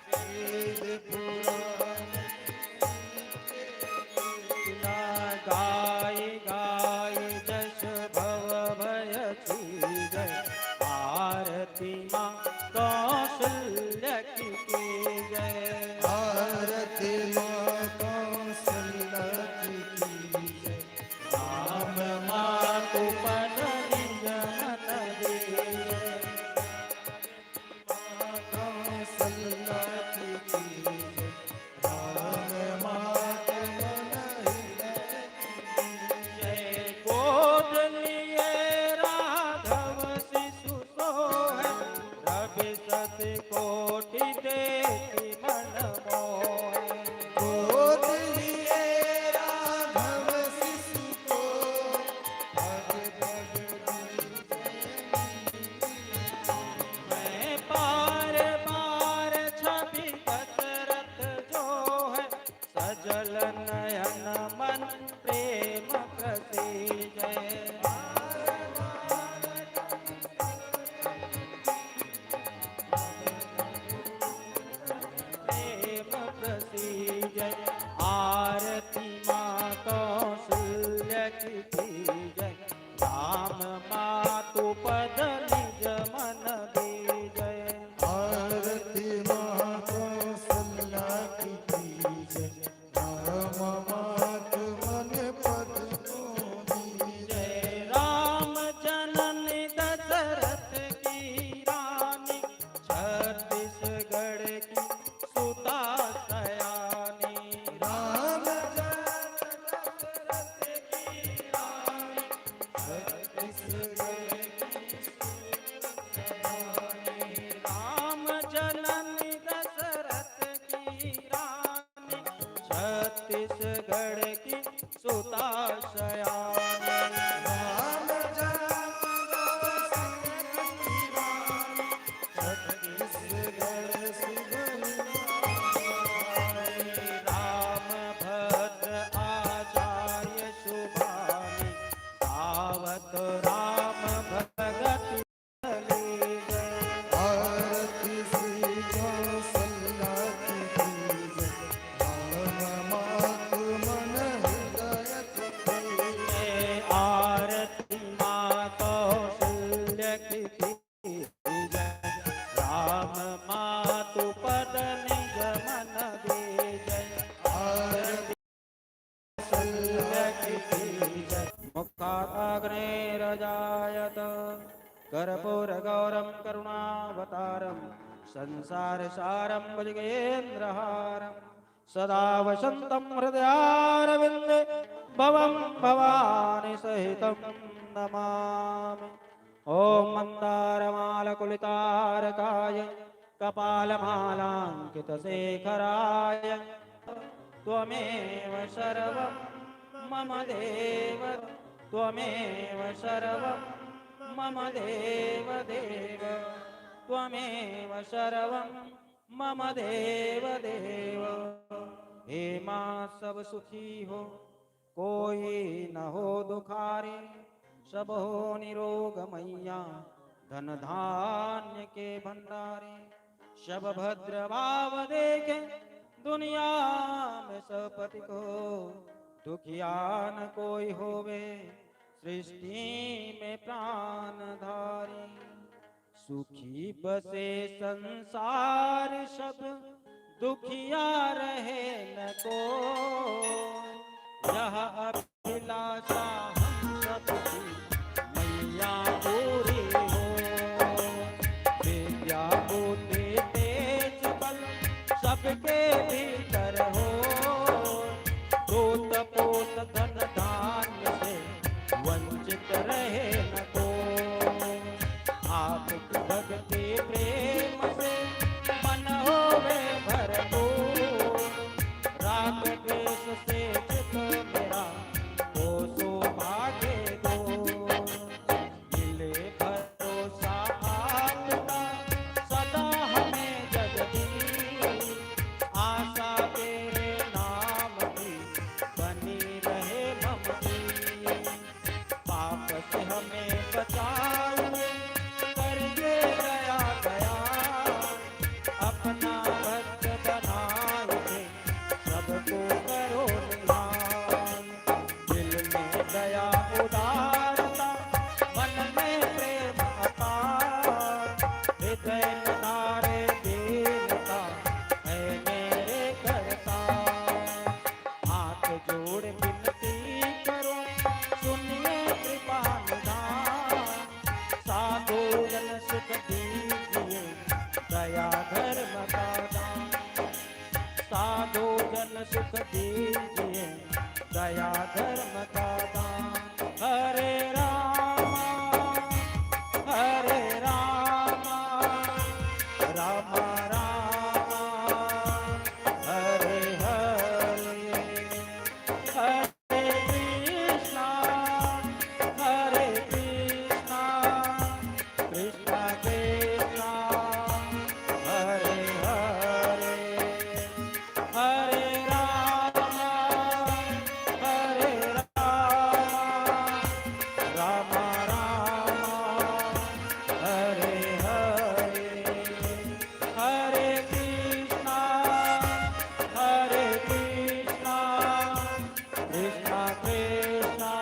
वेद पुराण लीला। गाय गाय जस भव भय चीजै, आरती माँ कौशल्या की कीजै। आरती माँ कौशल्या की कीजै, राम मातु पद निज मन दीजै। माँ कौशल्या की कीजै, राम मातु मन हृदय की कीजै। गोद लिए राघव शिशु सोहै, रवि शत कोटि देखि मन मोहै। गोद लिए राघव शिशु को, पग पग दीजै। मैं बार बार छवि दशरथ जोहै, सजल नयन मन प्रेम प्रसीजै। प्रेम प्रसीजै। आरती माँ कौशल्या की कीजै, राम मातु पद निज मन दीजै। आरती माँ कौशल्या की कीजै, राम मातु मन पद को दीजै। राम जननी दशरथ की रानी, छत्तीसगढ़ की सुता सयानी। राम जननी दशरथ की रानी, छत्तीसगढ़ की सुता सयानी। राम जननी दशरथ की रानी, छत्तीसगढ़ की सुता सयानी। राम जन्म दशरथ की रानी, छत्तीसगढ़ सुभनी। राम भद्र आचार्य सुभानी, गावत राम भगति आरती श्री कौशल्या की कीजै, राम मातु मन हृदय की कीजै। आरती माँ कौशल्या की कीजै, राम मातु पद निज मन दीजै। आरती मुखाग्निरजायत कर्पूरगौरं करुणावतारं संसारसारं भुजगेन्द्रहारं सदा वसन्तं हृदयारविन्दे भवं भवानी सहितं नमामि। ॐ मन्दारमालकुलितारकाय कपालमालाङ्कितशेखराय। त्वमेव सर्वं मम देव, त्वमेव सर्वं मम देव देव, त्वमेव सर्वं मम देव देव। हे माँ सब सुखी हो, कोई न हो दुखारी, सब हो निरोग मैया, धन धान्य के भंडारी। सब भद्र भाव देखे, दुनिया में सब पथिक हो, दुखिया न कोई होवे, सृष्टि में प्राणधारी, सुखी बसे संसार सब, दुखिया रहे न को। यह अभिलाषा हम सबकी मैया पूरी हो। विद्या बुद्धि तेज बल सबके भीतर हो। दूत पूत धन धान्य से वंचित रहे न को। आपकी भक्ति प्रेम से मन होवे भरपूर। राग द्वेष से चित मेरा को सौभाग्य दो। मिले भरोसा आपका सदा हमें जगदीश। आशा तेरे नाम की बनी रहे ममती। पाप से हमें बचाए, करिए दया दया। अपना भक्त बनाए थे, सबको करो निहाल। दिल में दया उदारता, मन में प्रेम अपार। हृदय में धारे दीनता, है मेरे करता। हाथ जोड़ विनती करो, सुनिए कृपा निधान। साधु जन सुख दीजिए, दया धर्म का दान। साधु जन सुख दीजिए, दया धर्म का दान। हरे रामा, हरे रामा, रामा रामा, हरे हरे। हरे कृष्णा, हरे कृष्णा, कृष्णा कृष्णा, हरे हरे। हरे राम, हरे राम, राम राम, हरे हरे। हरे कृष्णा, हरे कृष्णा, कृष्णा कृष्णा,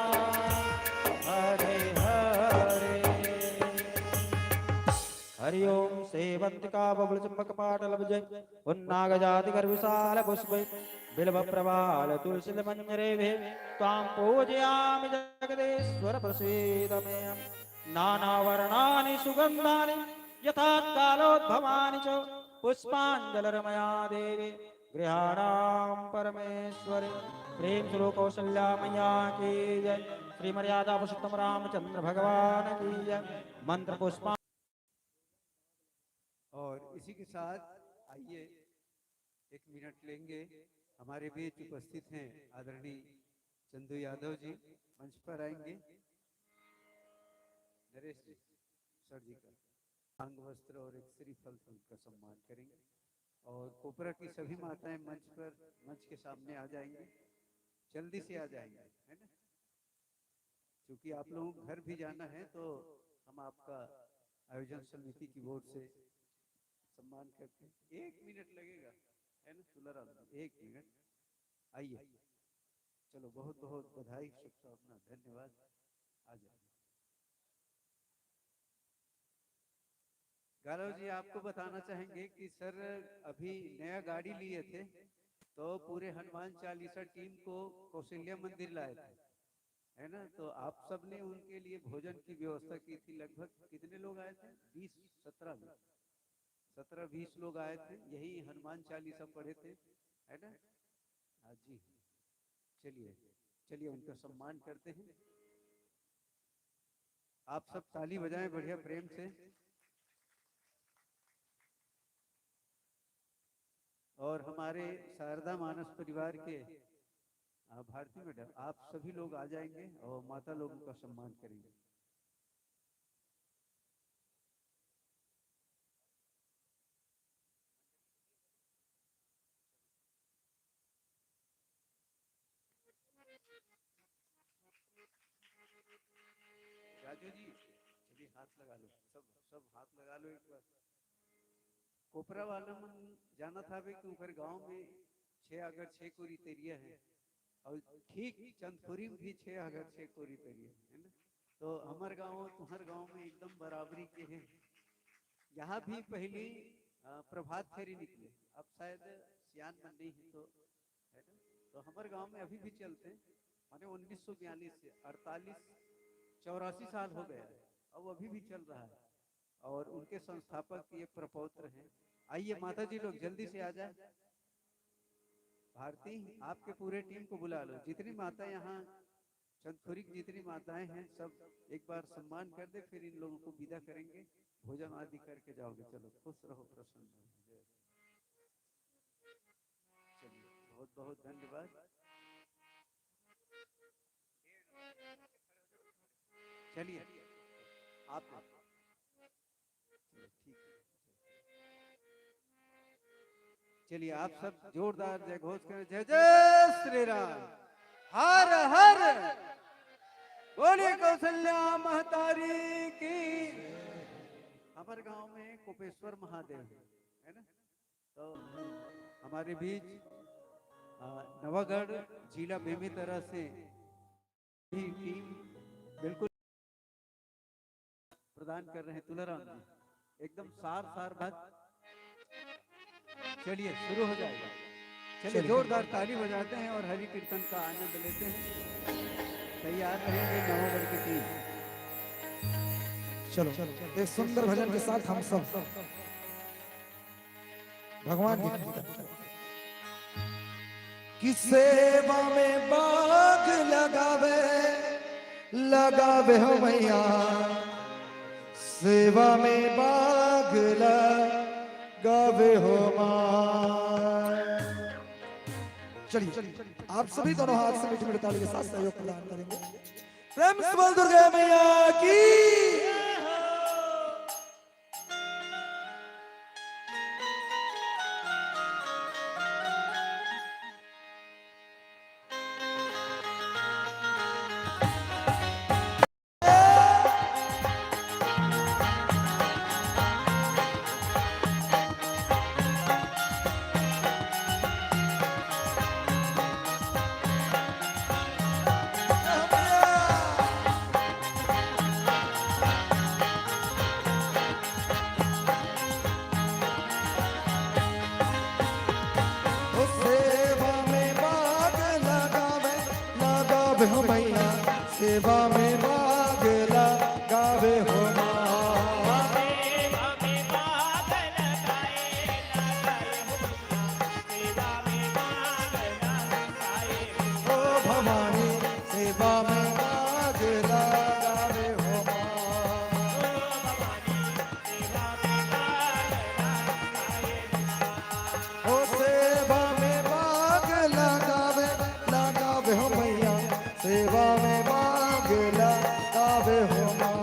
हरे हरे। हरि ओम। सेवंतिका बबल चुंबक पाटल भुजै, उन्नाग जाति कर विशाल पुष्पै, बिल्व प्रवाल तुलसी मंजरे भे, त्वां पूजयामि जगदीश्वर प्रसीद मे। नाना वर्णानि सुगंधानि यथा कालोद्भवानि च, पुष्पांजलिर्मया देवी गृहाणां परमेश्वरी। प्रेम से बोलो कौशल्या मैया की जय, श्री मर्यादा पुरुषोत्तम रामचंद्र भगवान की जय। मंत्र पुष्पा। और इसी के साथ आइए, एक मिनट लेंगे। हमारे बीच उपस्थित हैं आदरणीय चंदू यादव जी, मंच पर आएंगे। नरेश जी, सर जी का अंग वस्त्र और एक श्रीफल से उनका सम्मान करेंगे। और कोपरा की सभी माताएं मंच पर, मंच के सामने आ जाएंगी, जल्दी से आ जाएंगी, है ना? क्योंकि आप लोगों को घर भी जाना है, तो हम आपका आयोजन समिति की ओर से सम्मान करते हैं। एक मिनट लगेगा, है ना तुलाराम जी? एक मिनट, आइए। चलो, बहुत बहुत बधाई, शुभकामना, धन्यवाद। आ जाओ। गालव जी, आपको बताना चाहेंगे कि सर अभी नया गाड़ी लिए थे, तो पूरे हनुमान चालीसा टीम को कौशल्या मंदिर लाए थे, है ना? तो आप सब ने उनके लिए भोजन की व्यवस्था की थी। लगभग कितने लोग आए थे? बीस, सत्रह लोग, सत्रह बीस लोग आए थे, यही हनुमान चालीसा पढ़े थे, है ना? हाँ जी, चलिए, चलिए, उनका सम्मान करते हैं। आप सब ताली बजाएं बढ़िया प्रेम से। और हमारे शारदा मानस परिवार के, आ, भारती मैडम, आप सभी लोग आ जाएंगे और माता लोगों का सम्मान करेंगे। राजू जी, चलिए हाथ लगा लो, सब, सब हाथ लगा लो एक बार। कोपरा वाला मन जानत हावे कि ओकर गांव में छह अगर छह कोरी तरिया है, और ठीक चंदखुरी में भी छह अगर छह कोरी तरिया है ना। तो हमर गांव तुम्हर गांव में एकदम बराबरी के है। यहाँ भी पहली अ, प्रभात फेरी निकले, अब शायद सियान मन नहीं है तो, है ना? तो हमर गांव में अभी भी चलते हैं, माने उन्नीस सौ बयालीस से अड़तालीस, चौरासी साल हो गया है, अब अभी भी चल रहा है। और उनके संस्थापक ये प्रपौत्र हैं। आइए माता जी लोग जल्दी से आ जाए। भारती, आपके पूरे टीम को बुला लो, जितनी माता यहाँ चंदखुरी की जितनी माताएं हैं सब एक बार सम्मान कर दे, फिर इन लोगों को विदा करेंगे, भोजन आदि करके जाओगे। चलो खुश रहो, प्रसन्न रहो। चलिए, बहुत बहुत धन्यवाद। चलिए, आप चलिए, ठीक है। चलिए, आप सब जोरदार जय घोष करें, जय जय श्री राम, हर हर बोले कौशल्या महतारी की। हमारे गांव में कोपेश्वर महादेव है ना, तो हमारे बीच अ, नवागढ़ जिला बेमेतरा से भी टीम बिल्कुल प्रदान कर रहे हैं तुलाराम जी, एकदम सार सार बात। चलिए शुरू हो जाएगा। चलिए, जोरदार ताली बजाते हैं और हरि कीर्तन का आनंद लेते हैं। तैयार रहेंगे नवागढ़ की टीम। चलो, एक सुंदर भजन के साथ हम सब भगवान की कीर्तन। कि सेवा में बाग लगावे, लगावे हो मैया, सेवा में बाग लगावे हो माँ। चलिए, आप सभी दोनों हाथ से मीठी मीठी ताली के साथ सहयोग प्रदान करेंगे। प्रेम से बोल दुर्गा मैया की। सेवा में बाग लगावे, लगावे हो मैया, सेवा में बाग लगावे हो माँ। ओ भवानी सेवा में बाग लगावे हो माँ। ओ सेवा में बाग लगावे, लगावे हो मैया, सेवा में बाग लगावे हो माँ।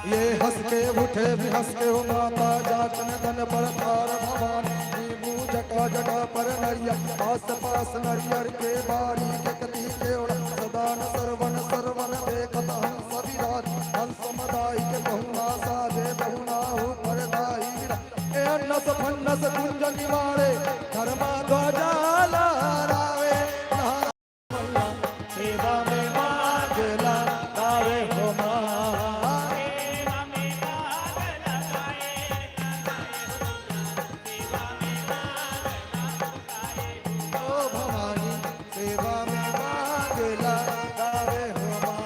ये हंस के उठे भी हंस के हो माता, जाचन तन पर थार भवानी, नींबू जटा जटा पर नरिया, आस पास नरियर के बारी, के कती के ओढ़, सदा न सरवन सरवन देखत हंस विराज, हंस मदाई के बहुना साजे बहुना ऊपर दाई विराज। ए अन्नस फन्नस कुंज निवारे, धर्मा ध्वजा लहरावे, लहरा सेवा में बाग लगावे हो माँ। ओ भवानी सेवा में बाग लगावे हो माँ।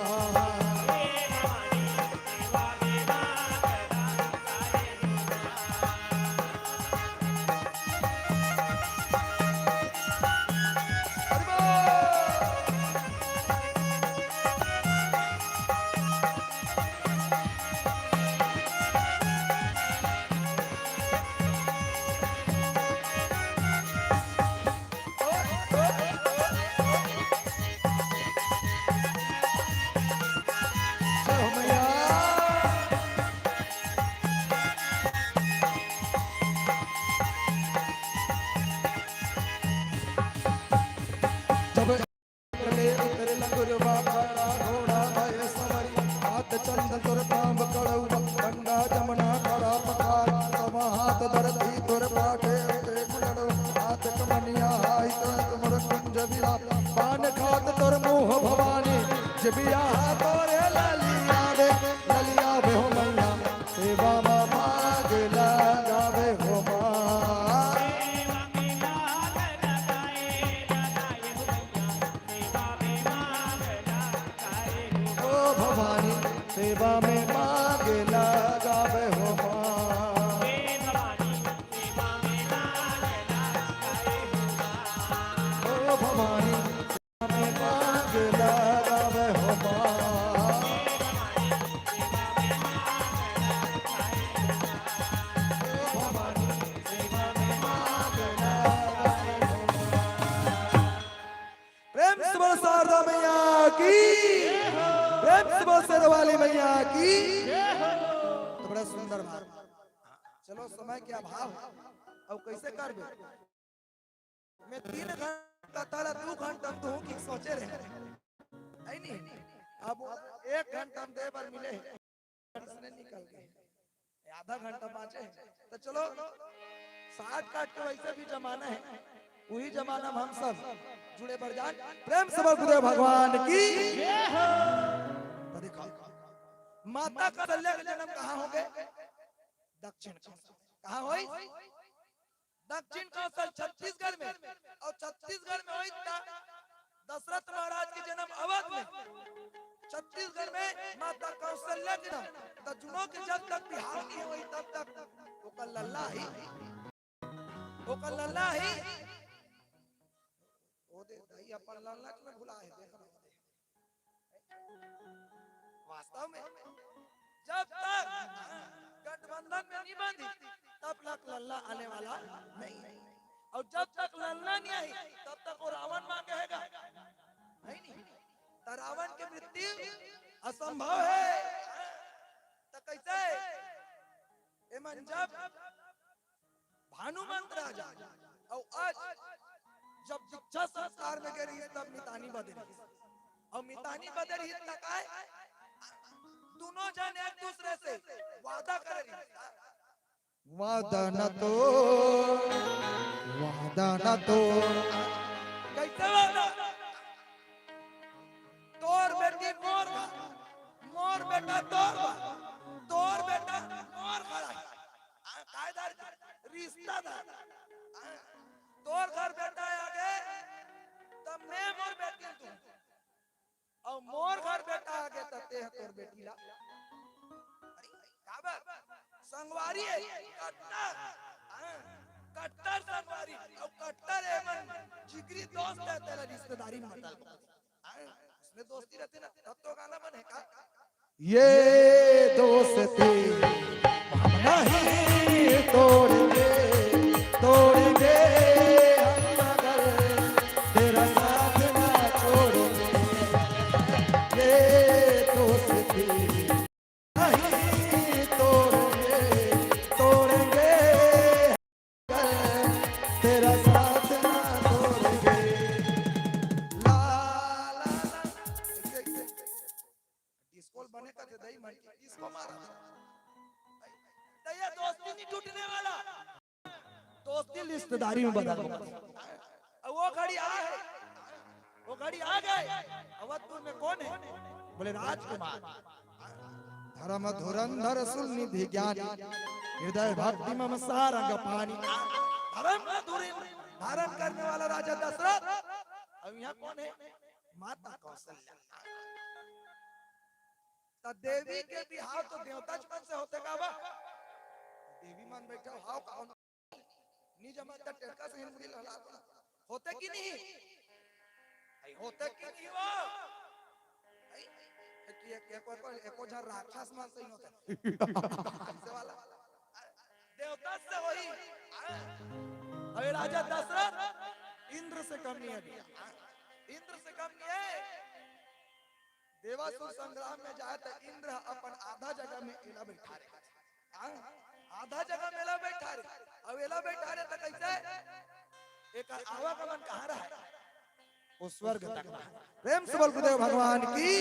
चलो, समय के अभाव हे, अउ कइसे करबे? मैं तीन घंटा ताला दू घंटा तो हूँ कि सोचे रहे, है नहीं? अब एक घंटा में दे बर मिले हे, इसने निकल गए, आधा घंटा बाँचे हे। तो चलो, साठ काट के वैसे भी जमाना हे, वही जमाना में हम सब जुड़े बर जान। प्रेम से बोल गुरुदेव भगवान की। तो देखो, माता कौशल्या के जन्म कहाँ हो गए? दक्षिण कौशल। कहाँ होई? दक्षिण कौशल छत्तीसगढ़ में, अउ छत्तीसगढ़ में होई त दशरथ महाराज के जन्म अवध में, छत्तीसगढ़ में माता कौशल्या के जन्म। त दुनों के जब तक बिहाव नहीं होई तब तक ओकर लल्ला ही, ओकर लल्ला ही। ओ दे दाई, अपन लल्ला के भुला हे, देख रहा हूँ। वास्तव में जब तक गठबंधन में नहीं बंधी, तब तक लल्ला आने वाला नहीं। अउ जब तक लल्ला नहीं आई, तब तक वो रावण माँ कहेगा, है नहीं? तो रावण के मृत्यु असंभव हे। तो कैसे? एमन जब भानुमंत राजा, अउ आज जब दीक्षा संस्कार में गे रहिस, तब मितानी बदे रहिस, अउ मितानी बदे रहिस त काय, दुनों जन एक दूसरे से वादा करे रहिस, वादा न तोड़, वादा न तोड़। कैसे वादा? तोर बेटी मोर घर, मोर बेटा तोर घर, तोर बेटा मोर घर। हाँ, कायदार रिश्ता था। हाँ, तोर घर बेटा आगे, तब मैं मोर बेटी ल दूँ, अउ मोर घर बेटा आगे, तब ते ह तोर बेटी ला। अरे, काबर? संगवारी हे, कट्टर। हाँ, कट्टर संगवारी, अउ कट्टर एमन जिगरी दोस्त हे, तेला रिश्तेदारी में बदल। हाँ, उसमें दोस्ती रहती ना, तब तो गाना बने का? ये दोस्ती हम नहीं तोड़ेंगे, तोड़ेंगे हम, मगर तेरा साथ ना छोड़ेंगे। ये दोस्ती नहीं तोड़ेंगे, तोड़ेंगे, तेरा साथ ना छोड़ेंगे। ला, ला, ला, ला। डिस्को बने का दे दई मन की, डिस्को मारा। दया दोस्ती नहीं टूटने वाला, दोस्ती रिश्तेदारी में बदल गया। अब वो घड़ी आ है, वो घड़ी आ गए। अवधपुर में कौन है? बोले राजकुमार। धर्म धुरंधर सुर निधि ज्ञानी, हृदय भक्ति मम सारंग पानी। धर्म का धुरी धारण करने वाला राजा दशरथ। अब यहाँ कौन है? माता कौशल्या। त देवी के बिहाव तो देवता मन से होथे का बा? देवी मन बैठे हो, हाव का? नी जमा त टेटका से मुड़ी लहला दो। होथे कि नहीं? आई होथे कि नहीं हो? आई, एक, एक, एक, एक, एको झन राक्षस मन से ही होथे। ऐसे वाला। देवता से होही। अबे राजा दशरथ इंद्र से कम नहीं है भैया। इंद्र से कम नहीं है। देवासुर संग्राम में जाए त इंद्र ह अपन आधा जगह में एला बैठा रहे। हाँ, आधा जगह में एला बैठा रहे। अब एला बैठा रहे त कैसे? एकर आवागमन कहाँ रहा? वो स्वर्ग तक रहा। प्रेम से बोल गुरुदेव भगवान की।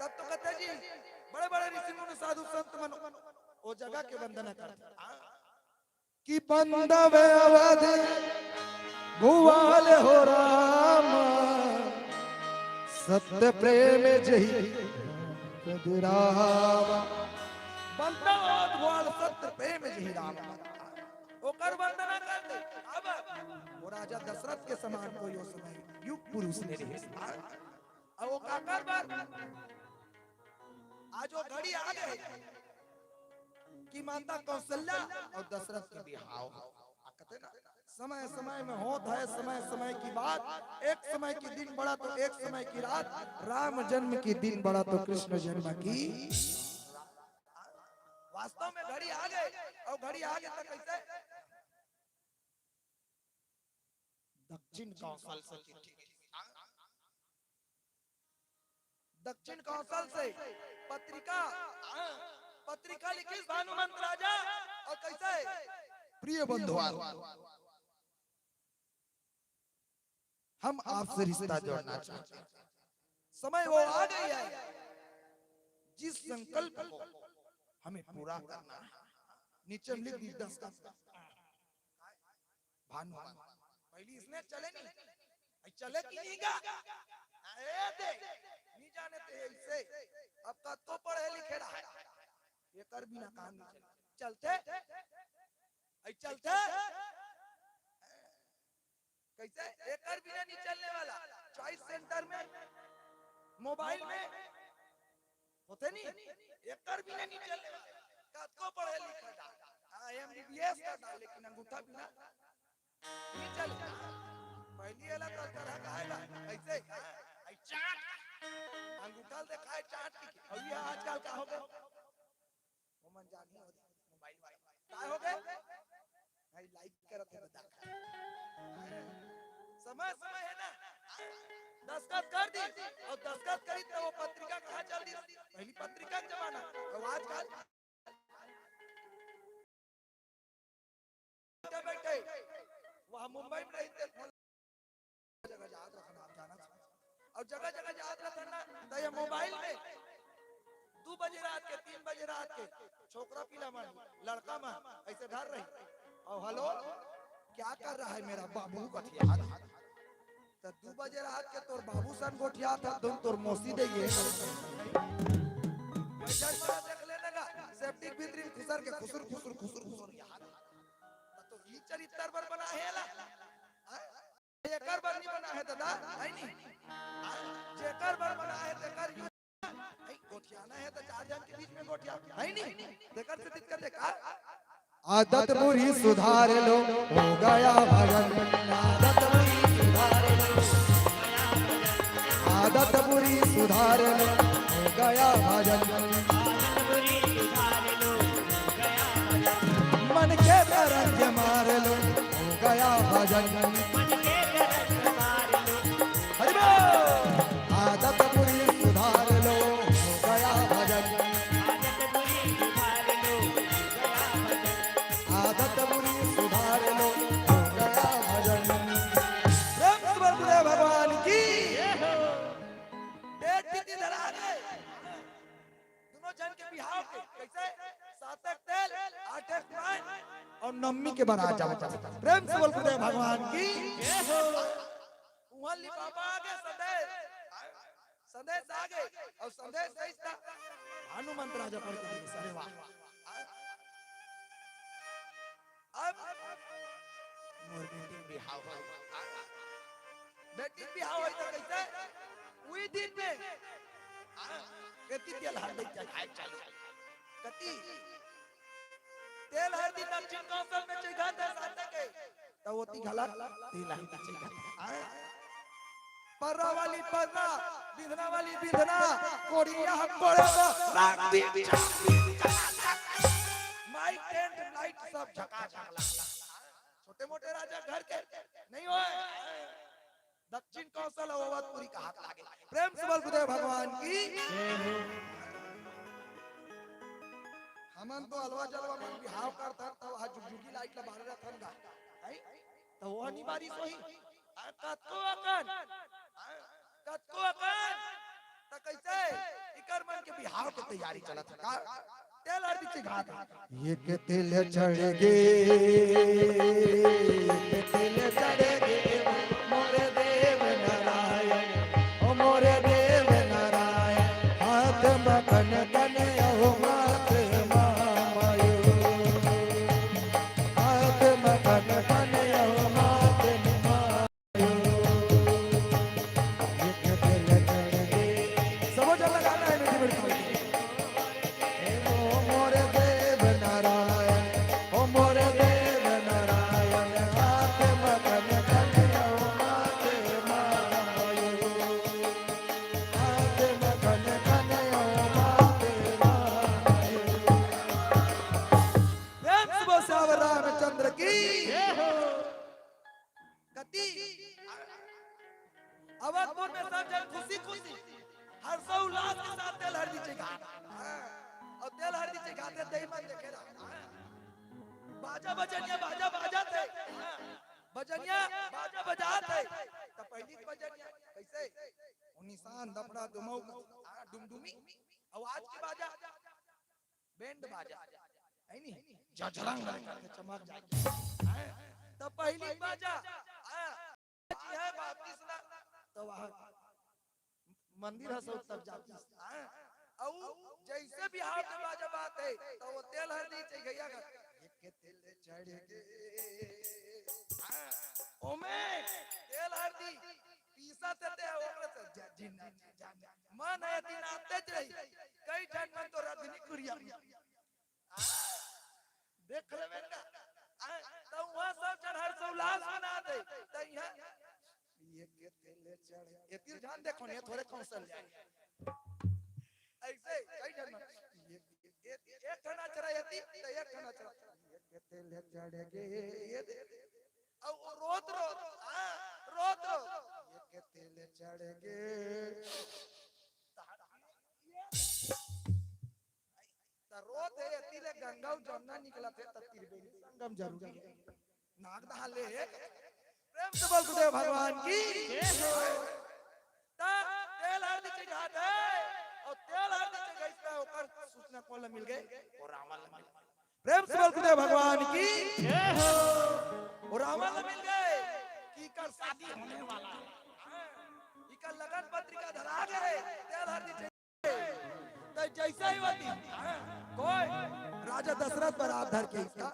तब तो कहते जी, बड़े बड़े ऋषि मुनि साधु संत मन वो जगह के वंदना करते। हाँ। कि बंदव अवध भुआल हो राम, सत्य प्रेम जही राम। बंदव अवध भुआल सत्य प्रेम जही राम। ओकर वंदना करते। अब वो राजा दशरथ के समान कोई उस समय युग पुरुष नहीं रहे। अउ वो काकर बर? आज वो घड़ी आ गए कि माता कौशल्या अउ दशरथ के बिहाव हो। आ कहते ना, समय समय में होत है, समय समय की बात। एक समय की दिन बड़ा तो एक समय की रात, राम जन्म की दिन बड़ा तो कृष्ण जन्म की। वास्तव में घड़ी आ गए, अउ घड़ी आ गए त कैसे? दक्षिण कौशल से चिट्ठी गई। दक्षिण कौशल से पत्रिका, हाँ, पत्रिका लिखिस भानुमंत राजा, अउ कइसे? प्रिय बंधुआ, हम आपसे रिश्ता जोड़ना चाहते हैं। समय वो आ गई है, जिस संकल्प को हमें पूरा करना है। नीचे में लिख दी दस का भानुमंत। पहली इसने चले नहीं, अई चले कि नहीं गा? अरे दे, नहीं जाने ते ऐसे। अब कतको पढ़े लिखे रहा है, एकर बिना काम नहीं चले। चलते, अई चलते। कइसे? एकर बिना नहीं चलने वाला। चॉइस सेंटर में, मोबाइल में होथे नहीं, एकर बिना नहीं चलने वाला। कतको पढ़े लिखे डाल, हाँ, एमबीबीएस कर डाल, लेकिन अंगूठा बिना नहीं चले। पहली वाला तो तरह का आएगा, ऐसे, हाँ, ऐ चाट, अंगूठा दिखाए चाट की। अउ ये आजकल का हो गया? वो मन जानी हो मोबाइल वाला। काय हो गए? भाई लाइक करत हे बता। समय, समय है ना, दस्तखत कर दी, अउ दस्तखत करी तो वो पत्रिका कहाँ चल दी? पहली पत्रिका के जमाना, अउ आजकल बैठे बैठे वहाँ मुंबई में रहिथे, जगह जात रहन, आप जानत हव। अउ जगह जगह जात रहन ना, त ये मोबाइल में दू बजे रात के, तीन बजे रात के छोकरा पिला मन, लड़का मन ऐसे धर रही, अउ हेलो, क्या कर रहा है मेरा बाबू, कथे। त दू बजे रात के तोर बाबू सन गोठियात हे, धुन तोर मौसी दे ये। जब देख लेने का, सेप्टिक भीतरी में खुसर के खुसुर, खुसुर, खुसुर, खुसुर, यार। त तो ई चरित्र बर बना है ला। हाँ? जेकर बर नहीं बना है दादा, है नहीं? हाँ? जेकर बर बना है, तेकर यू-, है, गोठियाना है तो चार जन के बीच में गोठिया, है नहीं? तेकर से दिक्कत है का? आदत बुरी सुधार लो, हो गया भजन। आदत बुरी सुधार लो, आदत बुरी सुधार लो, हो गया भजन। मन के तरंग मार लो, हो गया भजन। हरि बोल। आदत बुरी सुधार लो, हो गया भजन। आदत बुरी सुधार लो, हो गया भजन। प्रेम से बोल बोले भगवान की। पेट कितनी धरा है? दोनों जन के बिहाव के कैसे? सात एक तेल, आठ एक पान अउ नवमी के बारात जावत हे। प्रेम से बोल बोले भगवान की। उहाँ लिफाफा आगे संदेश, संदेश आगे अउ संदेश सही था। हनुमंत राजा पढ़ के दिस, अरे वाह। अब मोर बेटी बिहाव होय। बेटी बिहाव होय त कइसे? उही दिन में, हाँ, कति तेल हरदी चढ़ाए चलो। कति तेल हरदी दक्षिण कौशल में चढ़ा दे साथे के। त ओती घला तेल हरदी चढ़ा दे। हाँ। पर्रा वाली पर्रा, बिंधना वाली बिंधना, कोड़िया कोड़े बर, राग दे। माइक टेंट लाइट सब झकाझक लगा। छोटे मोटे राजा घर के नहीं होय। दक्षिण कौशल अउ अवधपुरी का हाथ लागे। प्रेम से बोल गुरुदेव भगवान की। हमन तो अलवा जलवा मन बिहाव करथन, तब हा जुगजुगी लाइट ला बारे रथन गा। हैं? त वो नहीं बारिश होही। आ, कतको अकन, आ, कतको अकन, त कइसे इकर मन के बिहाव के तैयारी चलत हे का? तेल हरदी चिघात हे। एक तेल चढ़ गे, एक तेल चढ़ गे, मोर देव नारायण, ओ मोर देव नारायण, हाथ म कन कन अहो माथ म मयूर। हाथ म कन कन अहो माथ म। सबो झन लगाना है मीठी मीठी। ओ मोर देव नारायण, ओ मोर देव नारायण, हाथ म कन कन अहो माथ म मयूर। हाथ म कन कन अहो माथ म मयूर। प्रेम से बोल सियावर रामचंद्र की। कति अवधपुर में सब जन खुशी खुशी हर्षोल्लास के साथ तेल हरदी चिघात। हाँ, अउ तेल हरदी चिघात। दई मन देखे रहा। बाजा बजनिया, बाजा बाजत हे। बजनिया, बाजा बजात हे। त पहिली के बजनिया कइसे? ओ निशान, दफड़ा, दुमऊ, आ, डुमडुमी। अउ आज के बाजा, बैंड बाजा। है नी? जजरंग करके चमक जाए। हैं? त पहिली के बाजा। हाँ। जी है, बाप की सुना। त वहाँ मंदिर ह सब तब जाती। हाँ। अउ जइसे बिहार में बाजा बाजथे, त वो तेल हरदी चाहिए भैया का। एक तेल चढ़ गे। हाँ। ओमे तेल हरदी पीसथे ते ओकरे से ज-, जिन-, जिन-, मन हे दिन आते ज रही। कई झन मन तो रजनी कुरिया। आ, देख लेबे ना। आ, त उहाँ सब झन हर्षोल्लास मनाथे। त इहाँ ये के तेल चढ़, एती ल झन देखो ने, थोरे कौशल जाए। अइसे कई झन मन, ये, ये, एक ठन अचरा एती, त एक ठन अचरा। ये के तेल चढ़ गे, ये दे। अउ वो रोत रोत, हाँ, रोत रोत। ये के तेल चढ़ गे। त रोत हे, एती ले गंगा अउ जमुना निकलत हे, त त्रिवेणी संगम जरूरी हे। नाक दहा ले हे। प्रेम से बोल गुरुदेव भगवान की। त तेल हरदी चढ़ात हे, अउ तेल हरदी चढ़ाइस त ओकर सूचना कोन ल मिल गे? ओ रावण ल मिल गे। प्रेम से बोल गुरुदेव भगवान की। ओ रावण ल मिल गे कि इकर शादी होने वाला हे। इकर लगन पत्रिका धरा गे, तेल हरदी चढ़ त जइसे ही होती, कोई राजा दशरथ बरात धर के इसका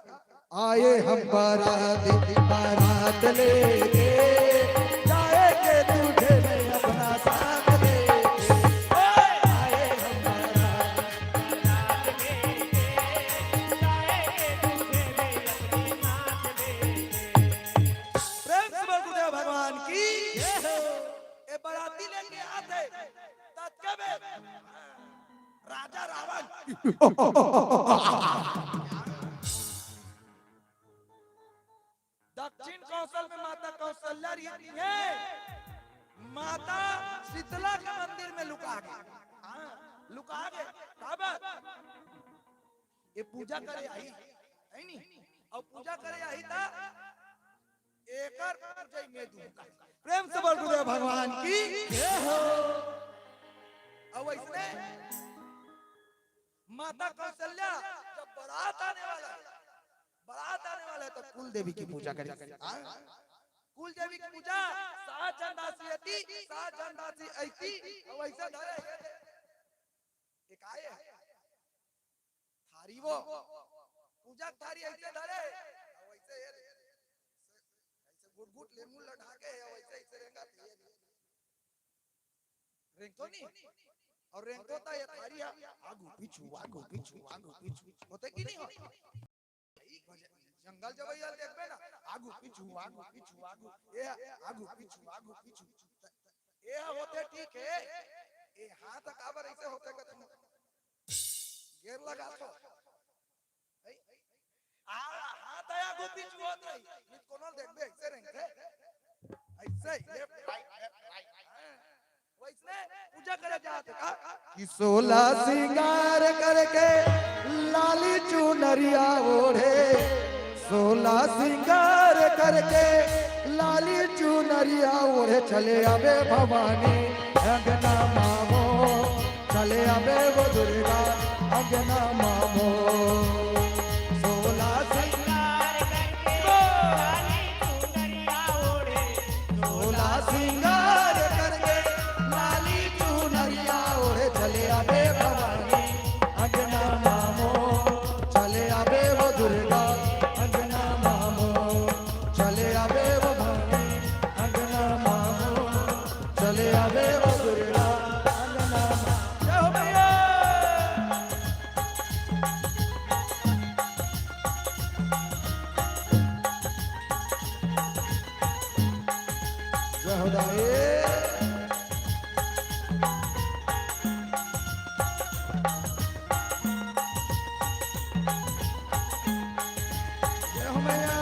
आए हम बरात, बरात लेके जाएंगे तुझे मैं अपना साथ लेके। आए हम बरात, प्रेम से बोल गुरुदेव भगवान की। ए बराती लेके आथे, ततके में राजा रावण। दक्षिण कौशल में माता कौशल्या रहिथे, माता शीतला के मंदिर में लुका गे। हाँ, लुका गे। काबर? ये पूजा करे आही, है नी? अउ पूजा करे आही त एकर पूजा में दूंगा। प्रेम से बोल गुरुदेव भगवान की। जय हो। अउ अइसने माता कौशल्या जब बरात आने वाला हे, बरात आने वाला हे त कुल देवी की पूजा करे। हाँ? कुल देवी की पूजा, सात झन दासी एती, सात झन दासी अइती, अउ अइसे धरे। एक आए थारी वो, पूजा थारी अइसे धरे, अउ अइसे ये, अइसे गुट गुट ले मुंह ल ढाके हे, अउ अइसे अइसे रेंगथे। रेंगथे नी? अउ रेंगथे त ये थारी ह आगू पीछू, आगू पीछू, आगू पीछू होथे कि नहीं हो? जंगल जवइया देखबे ना, आगू पीछू, आगू पीछू, आगू, ये आगू पीछू, आगू पीछू। ये होथे ठीक हे, ये हाथ काबर अइसे होथे कथन? गेर लगा तो। है? आ, हाथ आया आगू पीछू होत रही। नित कोनो देखबे अइसे रेंगथे। अइसे, left, right, left, right। हाँ। वइसने पूजा करे जात हे का? कि सोला सिंगार करके लाली चुनरिया ओढ़े, सोला सिंगार करके लाली चुनरिया ओढ़े चले आबे भवानी अंगना मामो, चले आबे वो दुर्गा अंगना मामो। सोला सिंगार करके लाली चुनरिया ओढ़े, सोला सिंगार करके लाली चुनरिया ओढ़े चले आबे भवानी अंगना मामो, चले आबे वो दुर्गा अंगना मामो, चले आबे वो भवानी अंगना मामो, चले आबे वो दुर्गा अंगना मामो। जय हो मैया। जय हो दाई। जय हो मैया।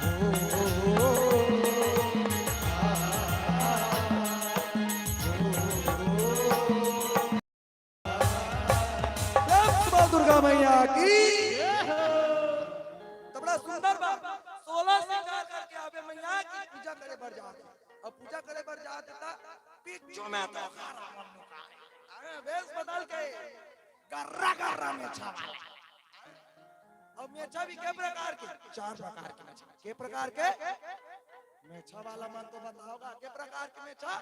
ओ, ओ, ओ, ओ, ओ। प्रेम से बोल दुर्गा मैया। मैया की। त बड़ा सुंदर बा, सोलह श्रृंगार करके आबे मैया की पूजा करे बर जात हे। अब पूजा करे बर जात हे त पिच्चू में तो रावण लुकाए। हाँ, वेश बदल के गर्रा गर्रा मेछा वाला। अब मेछा भी के प्रकार के? चार प्रकार के मेछा। के प्रकार के? मेछा वाला मन तो बताओगा, के प्रकार के मेछा?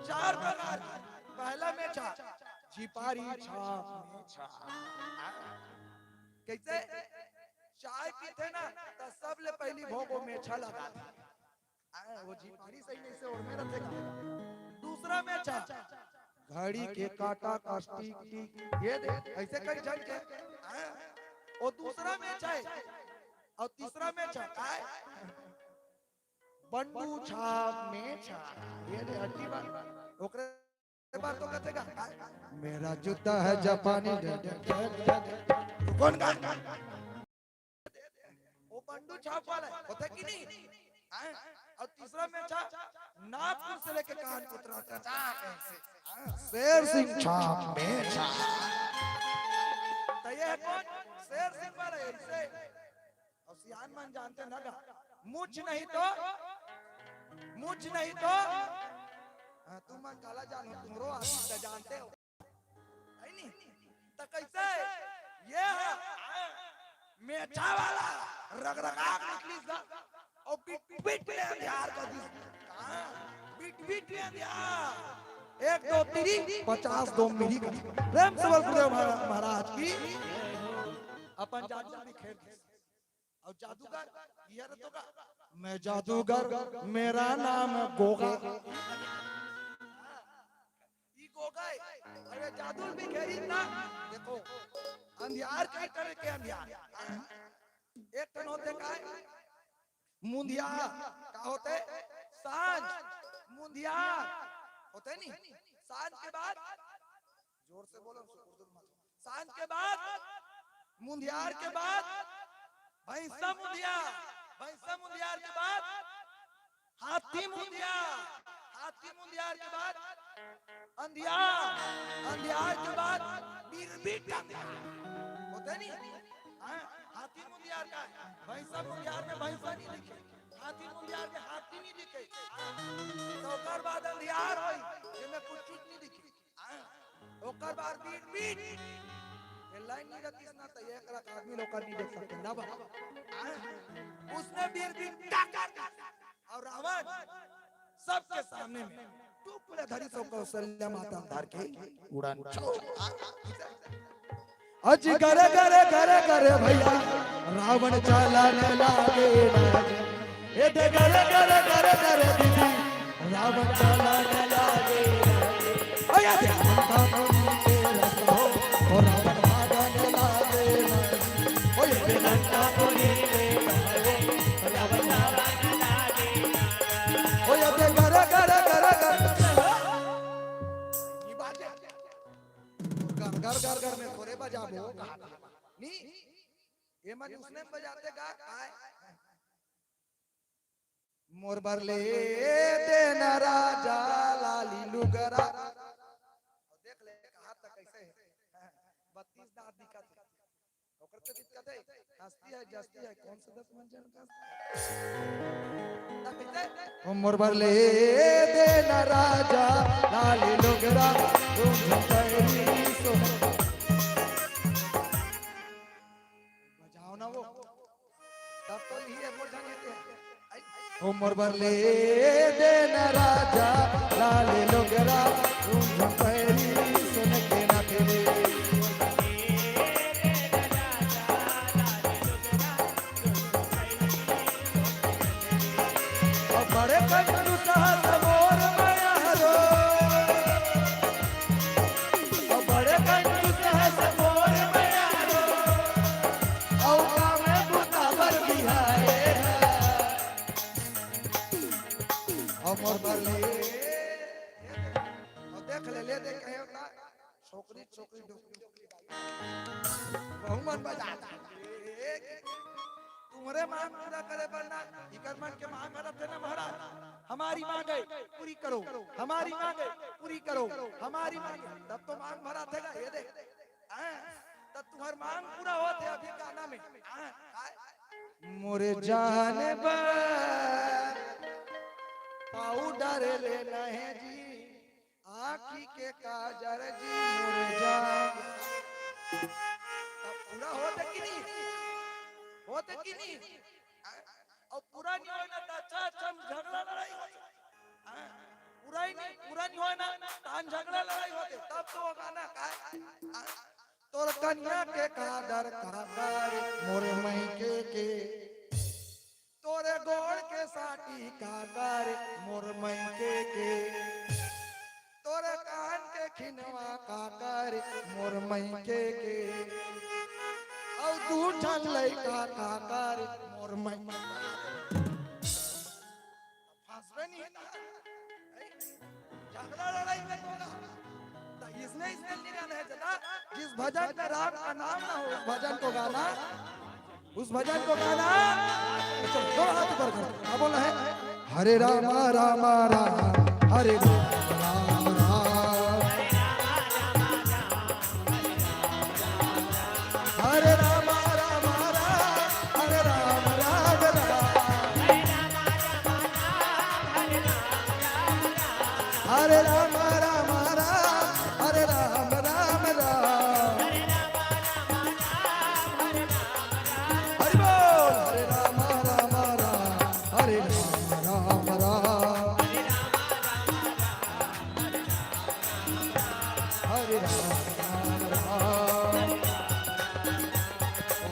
चार प्रकार के। पहला मेछा, झिपारी छाप मेछा। कैसे? चाय पीथे ना, त सबले पहली भोगो मेछा लगाथे। आ, वो झिपारी सही नहीं से ओढ़ में रखेगा। दूसरा मेछा, घड़ी के काटा का टिक टिक, ये दे, ऐसे कई झन के। हाँ, वो दूसरा मेछा हे। और तीसरा मेछा, काय? बंडू छाप मेछा। ये दे, अगली बार, ओकरे बार तो कहते का, काय? मेरा जूता है जापानी, day, day, day, day, day. कौन गा? वो बंडू छाप वाला हे, होता कि नहीं? हाँ? और तीसरा मेछा, नागपुर से लेके कानपुर तक रहता था, ऐसे। हाँ, शेर सिंह छाप मेछा। तो ये है कौन? शेर सिंह वाला हे, ऐसे। और सियान मन जानते ना गा, मुछ नहीं तो, मुछ नहीं तो, हाँ, तुम मन काला जानो, तुम्हरो आदमी तो जानते हो। है नी? त कैसे? ये है, हाँ, मेछा वाला रगरगा के निकलिस गा, और बिट बिट ले अंधियार कर दिस। हाँ, बिट बिट ले अंधियार। एक दो तीरी, पचास दो मिरी का। प्रेम से बोल गुरुदेव महारा-, महाराज की। अपन जादू बिखेर दिस। और जादूगर, ये तो का, मैं जादूगर, मेरा नाम गोगा। ई गोगा हे। अरे जादू बिखेरी ना, देखो, अंधियार कई तरह के अंधियार। एक ठन होथे काय? मुंधियार। का होथे? सांझ। मुंधियार होथे नी? सांझ के बाद, जोर से बोलो, सुकुर दुर मत। सांझ के बाद, मुंधियार के बाद, भैंसा मुंधियार, भैंसा मुंधियार के बाद, हाथी मुंधियार, हाथी मुंधियार के बाद, अंधियार, अंधियार के बाद, बिरबिट अंधियार। होथे नी? हाँ, हाथी मुंधियार का हे? भैंसा मुंधियार में भैंसा नहीं दिखे, हाथी मुंधियार में हाथी नहीं दिखे। तो ओकर बाद अंधियार होई, जेमे कुछ, कुछ नहीं दिखे। हाँ, ओकर बाद बीट, बीट। ये लाइन नहीं रहती ना, तो ये एक लाख आदमी लोग नहीं देख सकते ना बा। हाँ, उसने बीट, बीट टक्कर दी। और रावण सबके सामने में टुकड़े धरी, सो कौशल्या माता धर के उड़न छू। अजी करे करे करे करे भैया, रावण चालन लागे ना। ए दे करे करे करे करे दीदी, रावण चालन लागे ना। ओ या दे लंका मुनि के रस हो, ओ रावण भागन लागे ना। ओ ये दे लंका मुनि के रस हो, रावण भागन लागे ना। ओ ये दे करे करे करे करे। ये बात है। घर घर घर घर में थोड़े बजाबो कहा। नी, ये मन उसने बजाते गा काय? मोर बर ले देना राजा लाली लुगरा। और देख ले, कहा था कैसे है? बत्तीस दांत दिखा थे। ओकर तो दिक्कत है, हस्ती है, जस्ती है, कौन सा दस मंजन का? ना कैसे? ओ मोर बर ले देना राजा लाली लुगरा, तुम भैरी सो। बजाओ ना वो। तब तो नहीं है, बोल जाने दे। आई। ओ मोर बर ले देना राजा लाल लुगरा, तुम पैरी सुन के ना तेरे। ओ बड़े कंजूस हाथ मोर मयारो। ओ बड़े कंजूस हाथ मोर मयारो। औ कामे बुता बर बिहाए। अमर बले। और देख ले, ले देख कहे होता, छोकरी, छोकरी, डोकरी, डोकरी गाई। बहु मन बजा। तुम्हरे मांग पूरा करे बर ना, इकर मन के मांग भरत हे ना महाराज। हमारी मांग है, पूरी करो। हमारी मांग है, पूरी करो। हमारी मांग है, तब तो मांग भरत हे ना, ये देख। हाँ, त तुम्हार मांग पूरा होत हे अभी गाना में। हाँ, काय? मोरे जान बर पाउडर लेना हे जी, आँखी के काजर जी, मोरे जान। अब पूरा होत हे कि नहीं? होत हे कि नहीं? हाँ? अउ पूरा नहीं होय ना, त अच्छा, अच्छा झगड़ा लड़ाई होथे। हाँ, पूरा ही नहीं, पूरा नहीं होय ना, तहान झगड़ा लड़ाई होथे, तब तो वो गाना काय? हाँ, तोर कनिया के काजर काकर, मोर मइके के, तोरे गोड़ के साटी काकर, मोर मइके के, तोरे कान के खिनवा काकर, मोर मइके के, अउ दू ठन लइका काकर, मोर मइके। फंसबे नहीं है ना। झगड़ा लड़ाई में तो ना। तो इसने, इसने नहीं गाना है जदा, जिस भजन का राम का नाम ना हो, उस भजन को गाना, उस भजन को गाना। चलो, दोनों हाथ ऊपर करो। क्या बोलना है? हरे रामा रामा राम, हरे राम राम राम। हरे रामा रामा राम, हरे राम राम राम। हरे रामा रामा राम, हरे राम राम राम। हरि बोल। हरे रामा रामा राम, हरे राम राम राम। हरे राम, राम, राम।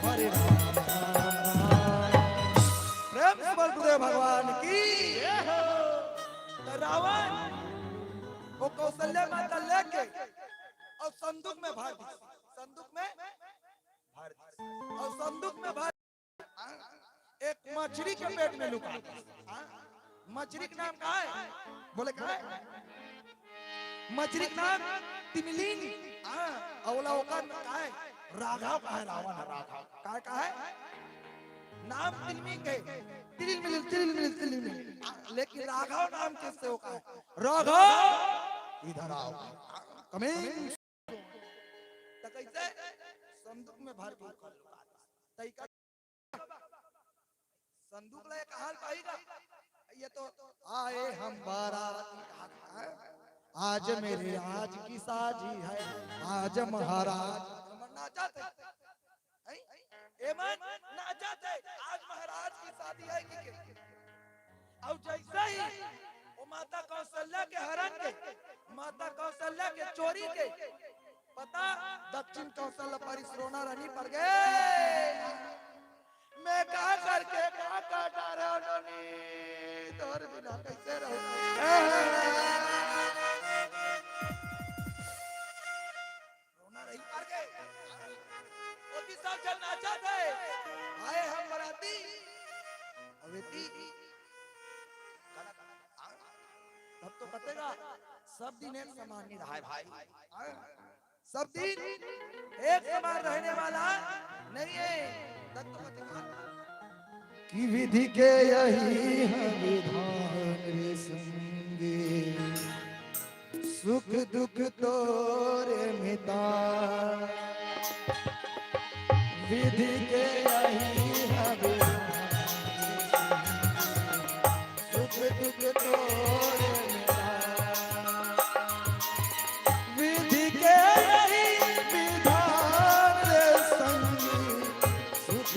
हरे राम, राम, राम। प्रेम से बोल गुरुदेव भगवान की। तो रावण वो कौशल्या माता लेके अउ संदूक में भर दिस। संदूक में भर दिस। अउ संदूक में भर एक मछरी के पेट में लुका दिस। हाँ? मछरी के नाम का है? बोले का है? मछरी के नाम तिमिलिंग। हाँ, अउ ओला ओकर का है? राघव का है, रावण है राघव। का है, का है? नाम तिलमिंग है। तिलिल मिलिल, तिलिल मिलिल, तिलिल मिलिल। हाँ, लेकिन राघव नाम किससे होगा? राघव, इधर आओ। Coming। त कैसे? संदूक में भर के ऊपर लुका दिस। तई का संदूक ला ये कहाँ पाही गा? ये तो आए हम बारात। आज मेरे राज की शादी है, आज महाराज। एमन नाचत हे। हैं? एमन नाचत हे, आज महाराज की शादी है कि के? अउ जैसे ही वो माता कौशल्या के हरण के, माता कौशल्या के चोरी के पता दक्षिण कौशल्या परिस रोना रनी पर गे। मैं का करके का काटा रहा नोनी, तोर बिना कैसे रहूं? रोना रही पर गे। ओती सब झन नाचत हे, आए हम बराती। अब एती तब तो कटेगा, सब दिन एक समान नहीं रहा है भाई। सब दिन एक समान रहने वाला नहीं है। तब तो कटेगा। कि विधि के यही है विधान रे संगी, सुख दुख तोरे मिता। विधि के यही है विधान, सुख दुख तोरे मिता। विधि के यही विधान रे संगी, सुख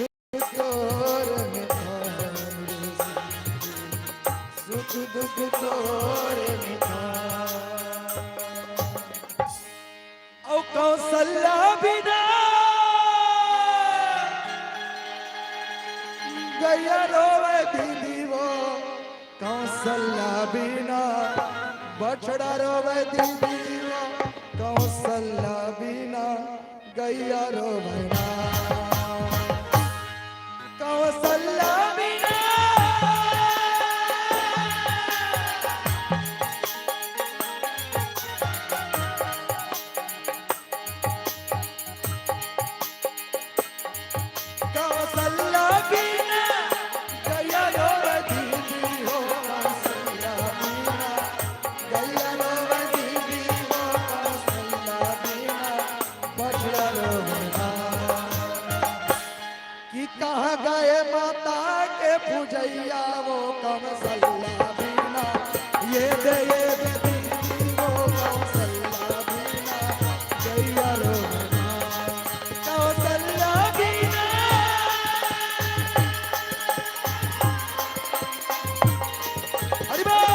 तोर मितान रे संगी, सुख दुख तोर मितान। अउ कौशल्या बिना गैया रोवे दीदी वो, कौशल्या बिना बछड़ा रोवे दीदी वो, कौशल्या बिना गैया रोवे ना। कौशल्या बिना। कौशल्या बिना गैया रोवे दीदी हो, कौशल्या बिना गैया रोवे दीदी हो, कौशल्या बिना बछड़ा रोवे ना। गैया वो कौशल्या बिना, ये दे, ये दे दीदी वो कौशल्या बिना, गैया रो ना, कौशल्या बिना। हरि बोल।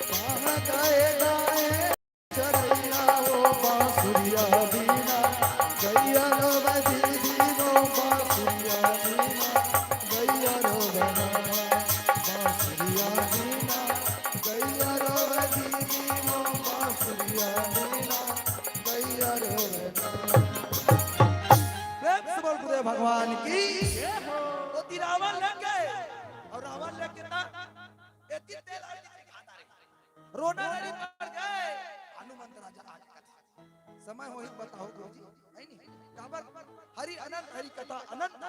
कहाँ गए गाए चरैया वो बांसुरिया बीना, गैया लो बजी दीनो बांसुरिया बीना, गैया लो बना बांसुरिया बीना, गैया लो बजी दीनो बांसुरिया बीना, गैया लो बना। प्रेम से बोल गुरुदेव भगवान की। तो ती रावण लग गए और रावण लग के ना एती तेल आर के खाता रे। रोना नरी पर जाए। हनुमंत राजा आज कथा समय होही बताओ गुरुजी, है नी? काबर हरि अनंत, हरि कथा अनंत,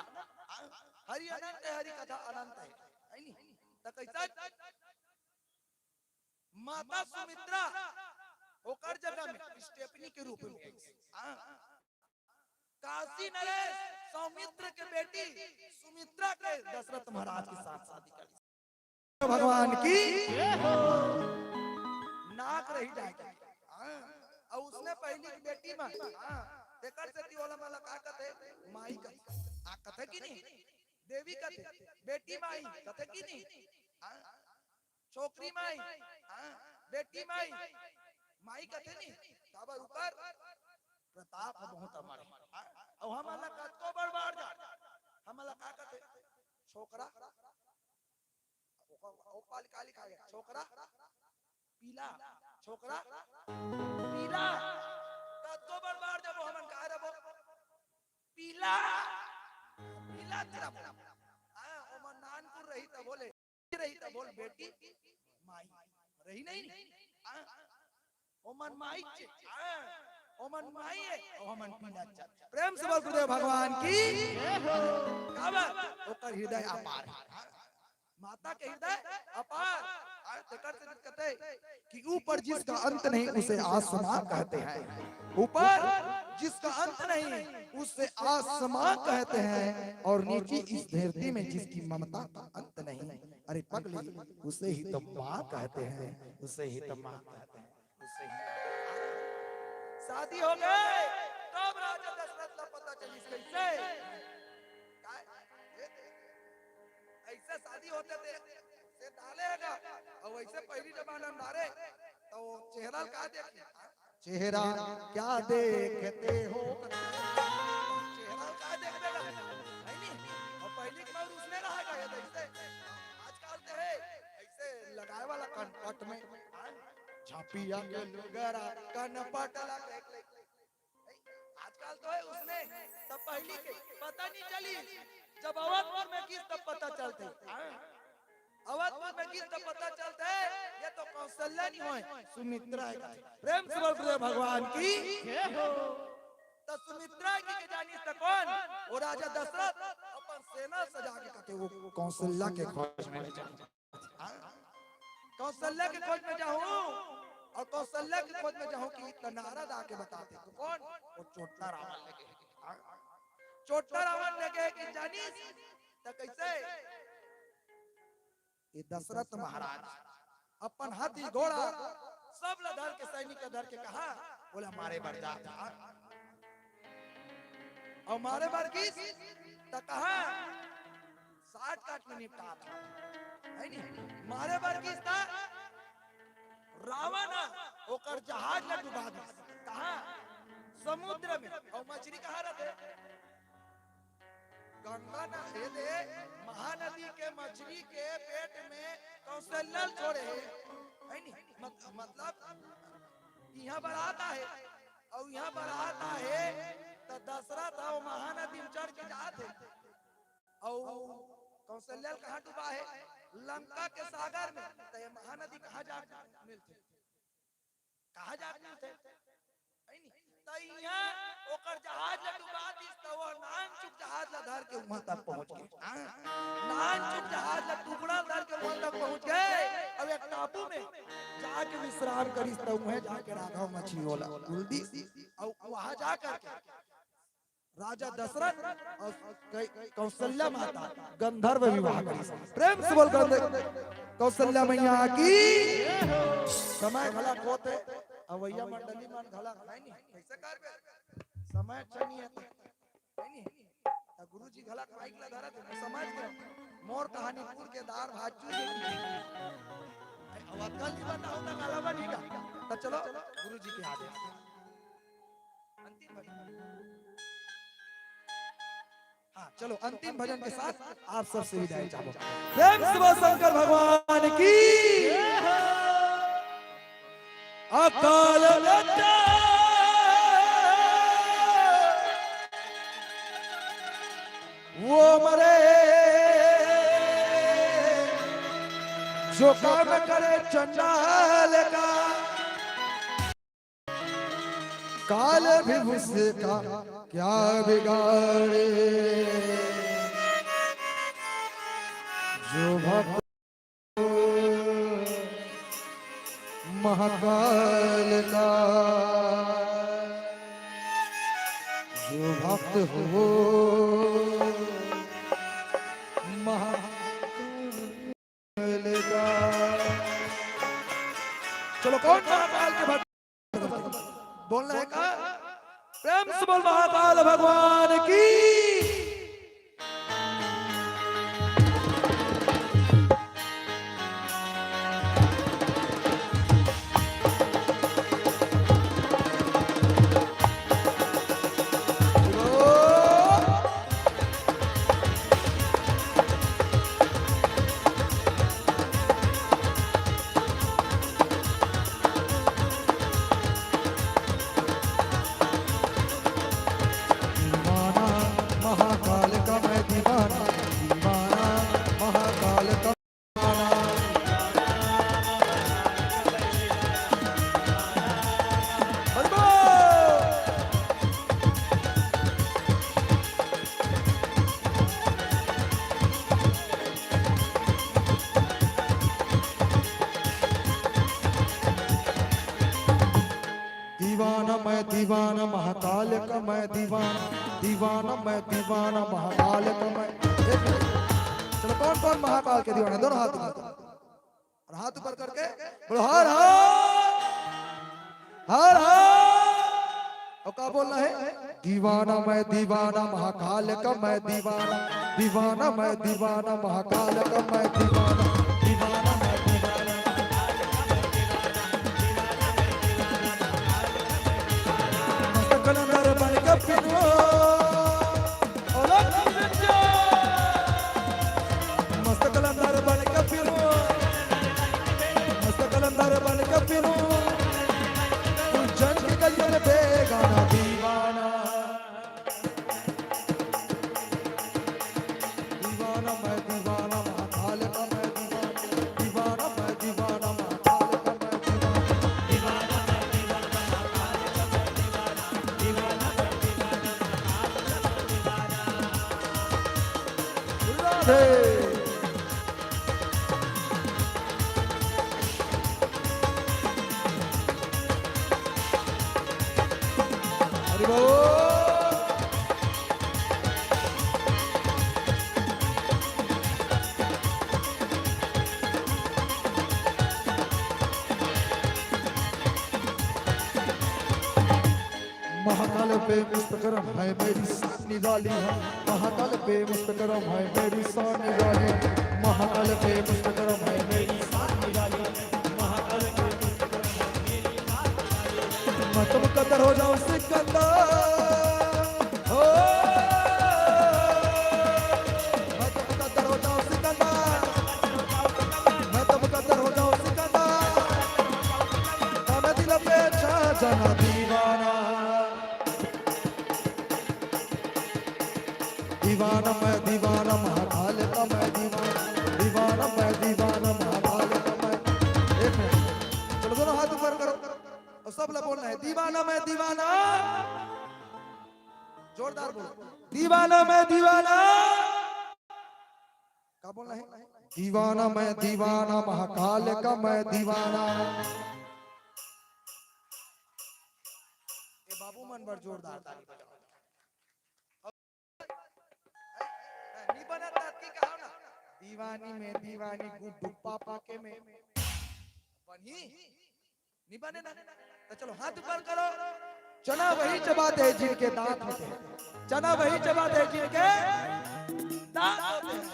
हरि अनंत है, हरि कथा अनंत है, है नी? त कैसा माता सुमित्रा ओकर जगह में स्टेपनी के रूप में आई। हाँ। काशी नरेश सौमित्र के बेटी सुमित्रा के दशरथ महाराज के साथ शादी कर ली। भगवान की नाक रही जाएगी। हाँ, और उसने पहली की बेटी में, हाँ, तेकर से ती ओला मला का कथे? माई कथे। आ कथे कि नहीं? देवी कथे, बेटी माई कथे कि नहीं? हाँ, छोकरी माई, हाँ, बेटी माई, माई कथे नहीं? काबर ऊपर प्रताप बहुत अमर है। हाँ, और हमला कतको बड़बाड़ जा, हमला का कथे? छोकरा, ओ, ओ पाल का लिखा गया? छोकरा पीला, छोकरा पीला। कतको बड़बाड़ जब हमन का रबो पीला, पीला तेरा बोल। हाँ, ओमन नानकुन रही त बोले, रही त बोल बेटी माई रही नहीं। हाँ, ओमन माई चे, हाँ, ओमन माई है, ओमन पीला चे। प्रेम से बोल गुरुदेव भगवान की। काबर ओकर हृदय अपार है। माता के हृदय अपार। हाँ, तेकर से कहते कि ऊपर जिसका अंत नहीं उसे आसमां कहते हैं, ऊपर जिसका अंत नहीं उसे आसमां कहते हैं, और नीचे इस धरती में जिसकी ममता का अंत नहीं, अरे पगली, उसे ही तो माँ कहते हैं, उसे ही तो माँ कहते हैं, उसे ही। शादी हो गए, तब राजा दशरथ ला पता चलिस कैसे। काय? ऐसे शादी होते थे, से डाले है ना, और वैसे पहली जमाना में डाले, तो चेहरा का देख, चेहरा क्या देखते हो? चेहरा का देखते ना, है नी? और पहली के मौर उसने रहा गया था, ऐसे आजकल तो है, ऐसे लगाए वाला कनपट में, हाँ? छापिया के लुगरा कनपट ला देख ले। आजकल तो है उसने, तब पहली के पता नहीं चली, जब अवधपुर में गिस तब पता चलते। हाँ। अवधपुर में गिस तब पता चलते, ये तो कौशल्या नहीं होय, सुमित्रा है। प्रेम से बोल गुरुदेव भगवान की। जय हो। तो सुमित्रा की के जानिस त कौन? वो राजा दशरथ अपन सेना सजा के कथे वो कौशल्या के खोज में ले जाऊं। हाँ? कौशल्या के खोज में जाऊं, और कौशल्या के खोज में जाऊं कि इतना नारद आके बताते तो कौन? वो चोट्टा रावण लगे। हाँ? चोट्टा रावण लगे कि जानिस त कैसे? ये दशरथ महाराज अपन हाथी घोड़ा सब ला धर के, सैनिक ला धर के कहा, बोला मारे बर जा। और मारे बर गिस त कहा शॉर्टकट में निपटा था, है नी? मारे बर गिस त रावण ह ओकर जहाज ला डुबा दिस। कहा? समुद्र में। अउ मछरी कहाँ रथे? गंगा न, ये दे, महानदी के मछरी के पेट में कौशल्या ल छोड़े हे, है नी? मत-, मतलब, इहाँ बरात आहे, अउ इहाँ बरात आहे, त दशरथ अउ महानदी में चढ़ के जात हे, अउ कौशल्या ल कहाँ डुबा हे? लंका के सागर में। त ये महानदी कहाँ जा मिलथे? कहाँ जाके मिलथे? है नी? त इहाँ ओकर जहाज ला डुबा दिस, त वो नानचुक जहाज ला धर के उहाँ तक पहुँच गे। हाँ? नानचुक जहाज ला टुकड़ा धर के उहाँ तक पहुँच गे। अब एक टापू में जाके विश्राम करिस, त उहें जाके राघव मछली ओला कुल दिस। अउ वहाँ जा करके राजा दशरथ अउ कै-, कौशल्या माता गंधर्व विवाह करिस। प्रेम से बोल गंध-, कौशल्या मैया की। समय घलक होत हे, अवइया मंडली मन घलक, है नी? कइसे करबे? समय अच्छा नइ हे, है नी? त गुरुजी घलक माइक ला धरत हे, समझ गे? मोर कहानी कुल के दार भात चूर दे। अरे, अब अतका नइ बताहूँ त काला बनही गा। त चलो, गुरुजी के आदेश। अंतिम भजन। हाँ, चलो, अंतिम भजन के साथ आप सबसे विदाई चाहबो। प्रेम से बोल शंकर भगवान की। अकाल मृत्यु वो मरे, जो काम करे चंडाल का। काल भी उसका क्या बिगाड़े, जो भक्त महाकाल का, जो भक्त हो महाकाल का। चलो, कौन महाकाल के भक्त? बोलना है का? प्रेम से बोल महाकाल भगवान की। दीवाना महाकाल का मैं दीवाना, दीवाना महाकाल का। दीवाना मैं दीवाना महाकाल का मैं दीवाना, दीवाना मैं दीवाना महाकाल का मैं। एक मिनट। चलो, कौन कौन महाकाल के दीवाना? दोनों हाथ ऊपर करो। और हाथ ऊपर करके बोलो, हर हर, हर हर। और का बोलना है? दीवाना मैं दीवाना महाकाल का मैं दीवाना, दीवाना मैं दीवाना महाकाल का मैं दीवाना, दीवाना मैं दीवाना। मस्त कलंदर बन के फिरूं, अलग नृत्य। मस्त कलंदर बन के फिरूं, मस्त कलंदर बन के फिरूं, उज्जैन की गलियों में बेगाना दीवाना। दीवाना मैं दीवाना महाकाल का मैं दीवाना, दीवाना मैं दीवाना महाकाल का मैं दीवाना, दीवाना मैं दीवाना महाकाल का मैं दीवाना, दीवाना मैं दीवाना महाकाल का मैं दीवाना। राधे। हरि बोल। महाकाल पे मुस्तकरम है मेरी साथ निराली है, महाकाल पे मुस्तकरम है मेरी साथ निराली, महाकाल पे मुस्तकरम है मेरी साथ निराली, महाकाल पे मुस्तकरम है मेरी साथ निराली। मैं तो मुकद्दर हो जाऊं सिकंदर। हो, मैं तो मुकद्दर हो जाऊं सिकंदर। मैं तो मुकद्दर हो जाऊं सिकंदर। मैं दिल पे छा जाना दीवाना। दीवाना मैं दीवाना महाकाल का मैं दीवाना। दीवाना मैं दीवाना महाकाल का मैं। एक मिनट, चलो दोनों हाथ ऊपर करो और सब लोग बोलना है, दीवाना मैं दीवाना। जोरदार बोलो, दीवाना मैं दीवाना। का बोलना है? दीवाना मैं दीवाना महाकाल का मैं दीवाना। ए बाबू मन बर जोरदार ताली बजाओ। नी बनत दांत की कहाव ना, दीवानी में दीवानी गुड्डू पापा के में बनी। नी बने ना। तो चलो हाथ ऊपर करो। चना वही चबाते हैं जिनके दांत होते हैं। चना वही चबाते हैं जिनके दांत होते हैं।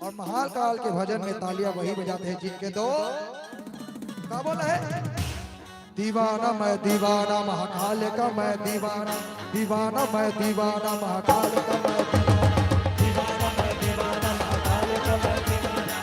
और महाकाल के भजन में तालियां वही बजाते हैं जिनके दो, का बोला है? दीवाना मैं दीवाना महाकाल का मैं दीवाना। दीवाना मैं दीवाना महाकाल का मैं दीवाना। दीवाना मैं दीवाना महाकाल का मैं दीवाना।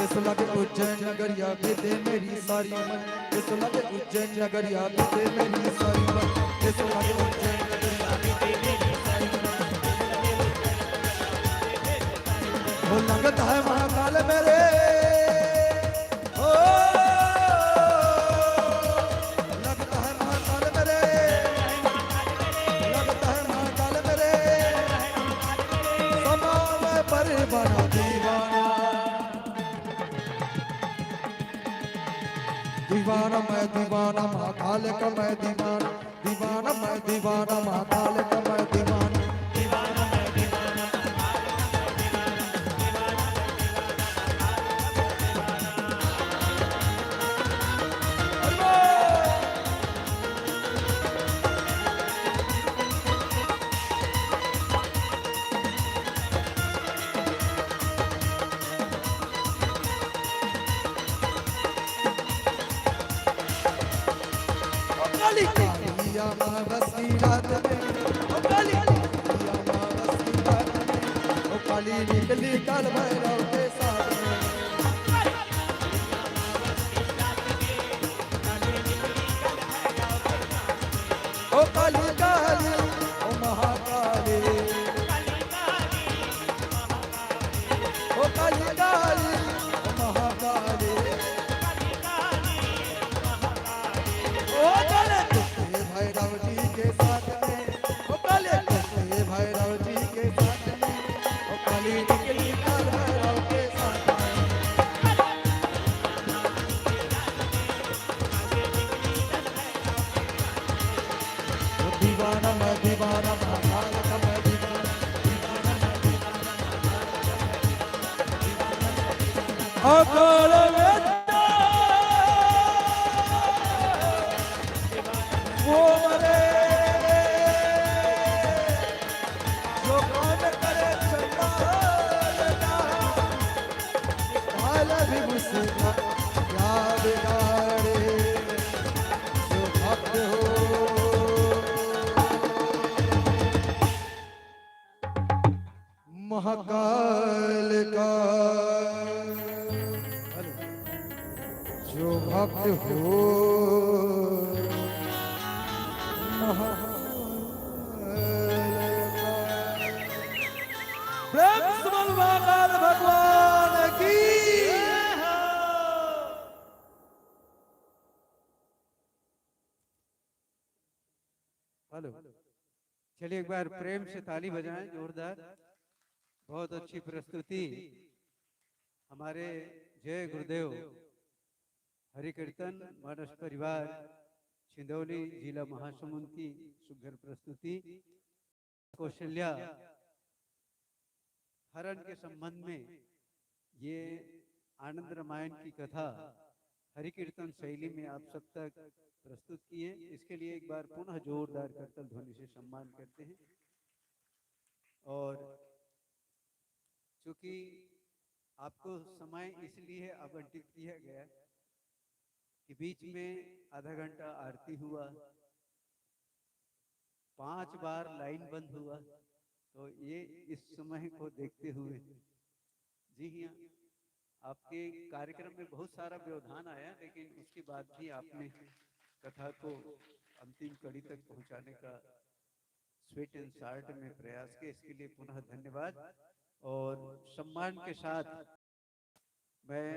इस लगे उज्जैन नगरिया बीते मेरी सारी मन। इस लगे उज्जैन नगरिया बीते मेरी सारी मन। इस लगे उज्जैन नगरिया बीते मेरी सारी मन। वो लगता है महाकाल मेरे। ओ, लगता है महाकाल मेरे। लगता है महाकाल मेरे। समा मैं पर बना दीवाना। दीवाना मैं दीवाना महाकाल का मैं दीवाना। दीवाना मैं दीवाना महाकाल का मैं दीवाना। ओ काली, काली अमावस की रात में, ओ काली, काली अमावस की रात में, ओ काली निकली काल भैरव के साथ में। ओ काली काली, ओ महाकाली। ओ काली काली, ओ महाकाली। ओ काले कुत्ते भैरव जी के साथ में, ओ काले कुत्ते भैरव जी के साथ में, ओ काली निकली काल भैरव के साथ में। दीवाना मैं दीवाना महाकाल का मैं दीवाना। अकाल में वो मरे जो काम करे चंडाल का। काल भी मुझसे क्या बिगाड़े, जो भक्त हो। महाकाल का जो भक्त हो, महाकाल का। प्रेम से बोल महाकाल भगवान की। हेलो। चलिए, एक बार प्रेम से ताली बजाएं, जोरदार। बहुत अच्छी प्रस्तुति। हमारे जय गुरुदेव हरि कीर्तन मानस परिवार छिंदौली, जिला महासमुंद की सुघर प्रस्तुति। कौशल्या हरण के संबंध में ये आनंद रामायण की कथा हरि कीर्तन शैली में आप सब तक प्रस्तुत किए। इसके लिए एक बार पुनः जोरदार करतल ध्वनि से सम्मान करते हैं। और चूंकि आपको समय इसलिए आवंटित किया गया कि बीच में आधा घंटा आरती हुआ, पांच बार लाइन बंद हुआ, तो ये इस समय को देखते हुए, जी हाँ, आपके कार्यक्रम में बहुत सारा व्यवधान आया, लेकिन उसके बाद भी आपने कथा को अंतिम कड़ी तक पहुंचाने का स्वीट एंड शार्ट में प्रयास किया। इसके लिए पुनः धन्यवाद। और सम्मान के साथ मैं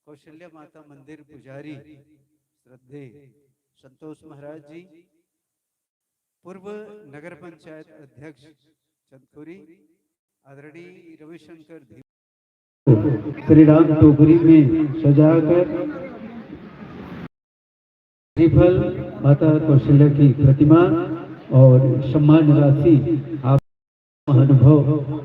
कौशल्या माता मंदिर पुजारी श्रद्धेय संतोष महाराज जी, पूर्व नगर पंचायत अध्यक्ष चंदखुरी, आदरणीय रविशंकर धी श्री राम टोकरी में सजाकर श्रीफल, माता कौशल्या की प्रतिमा और सम्मान राशि आप महानुभाव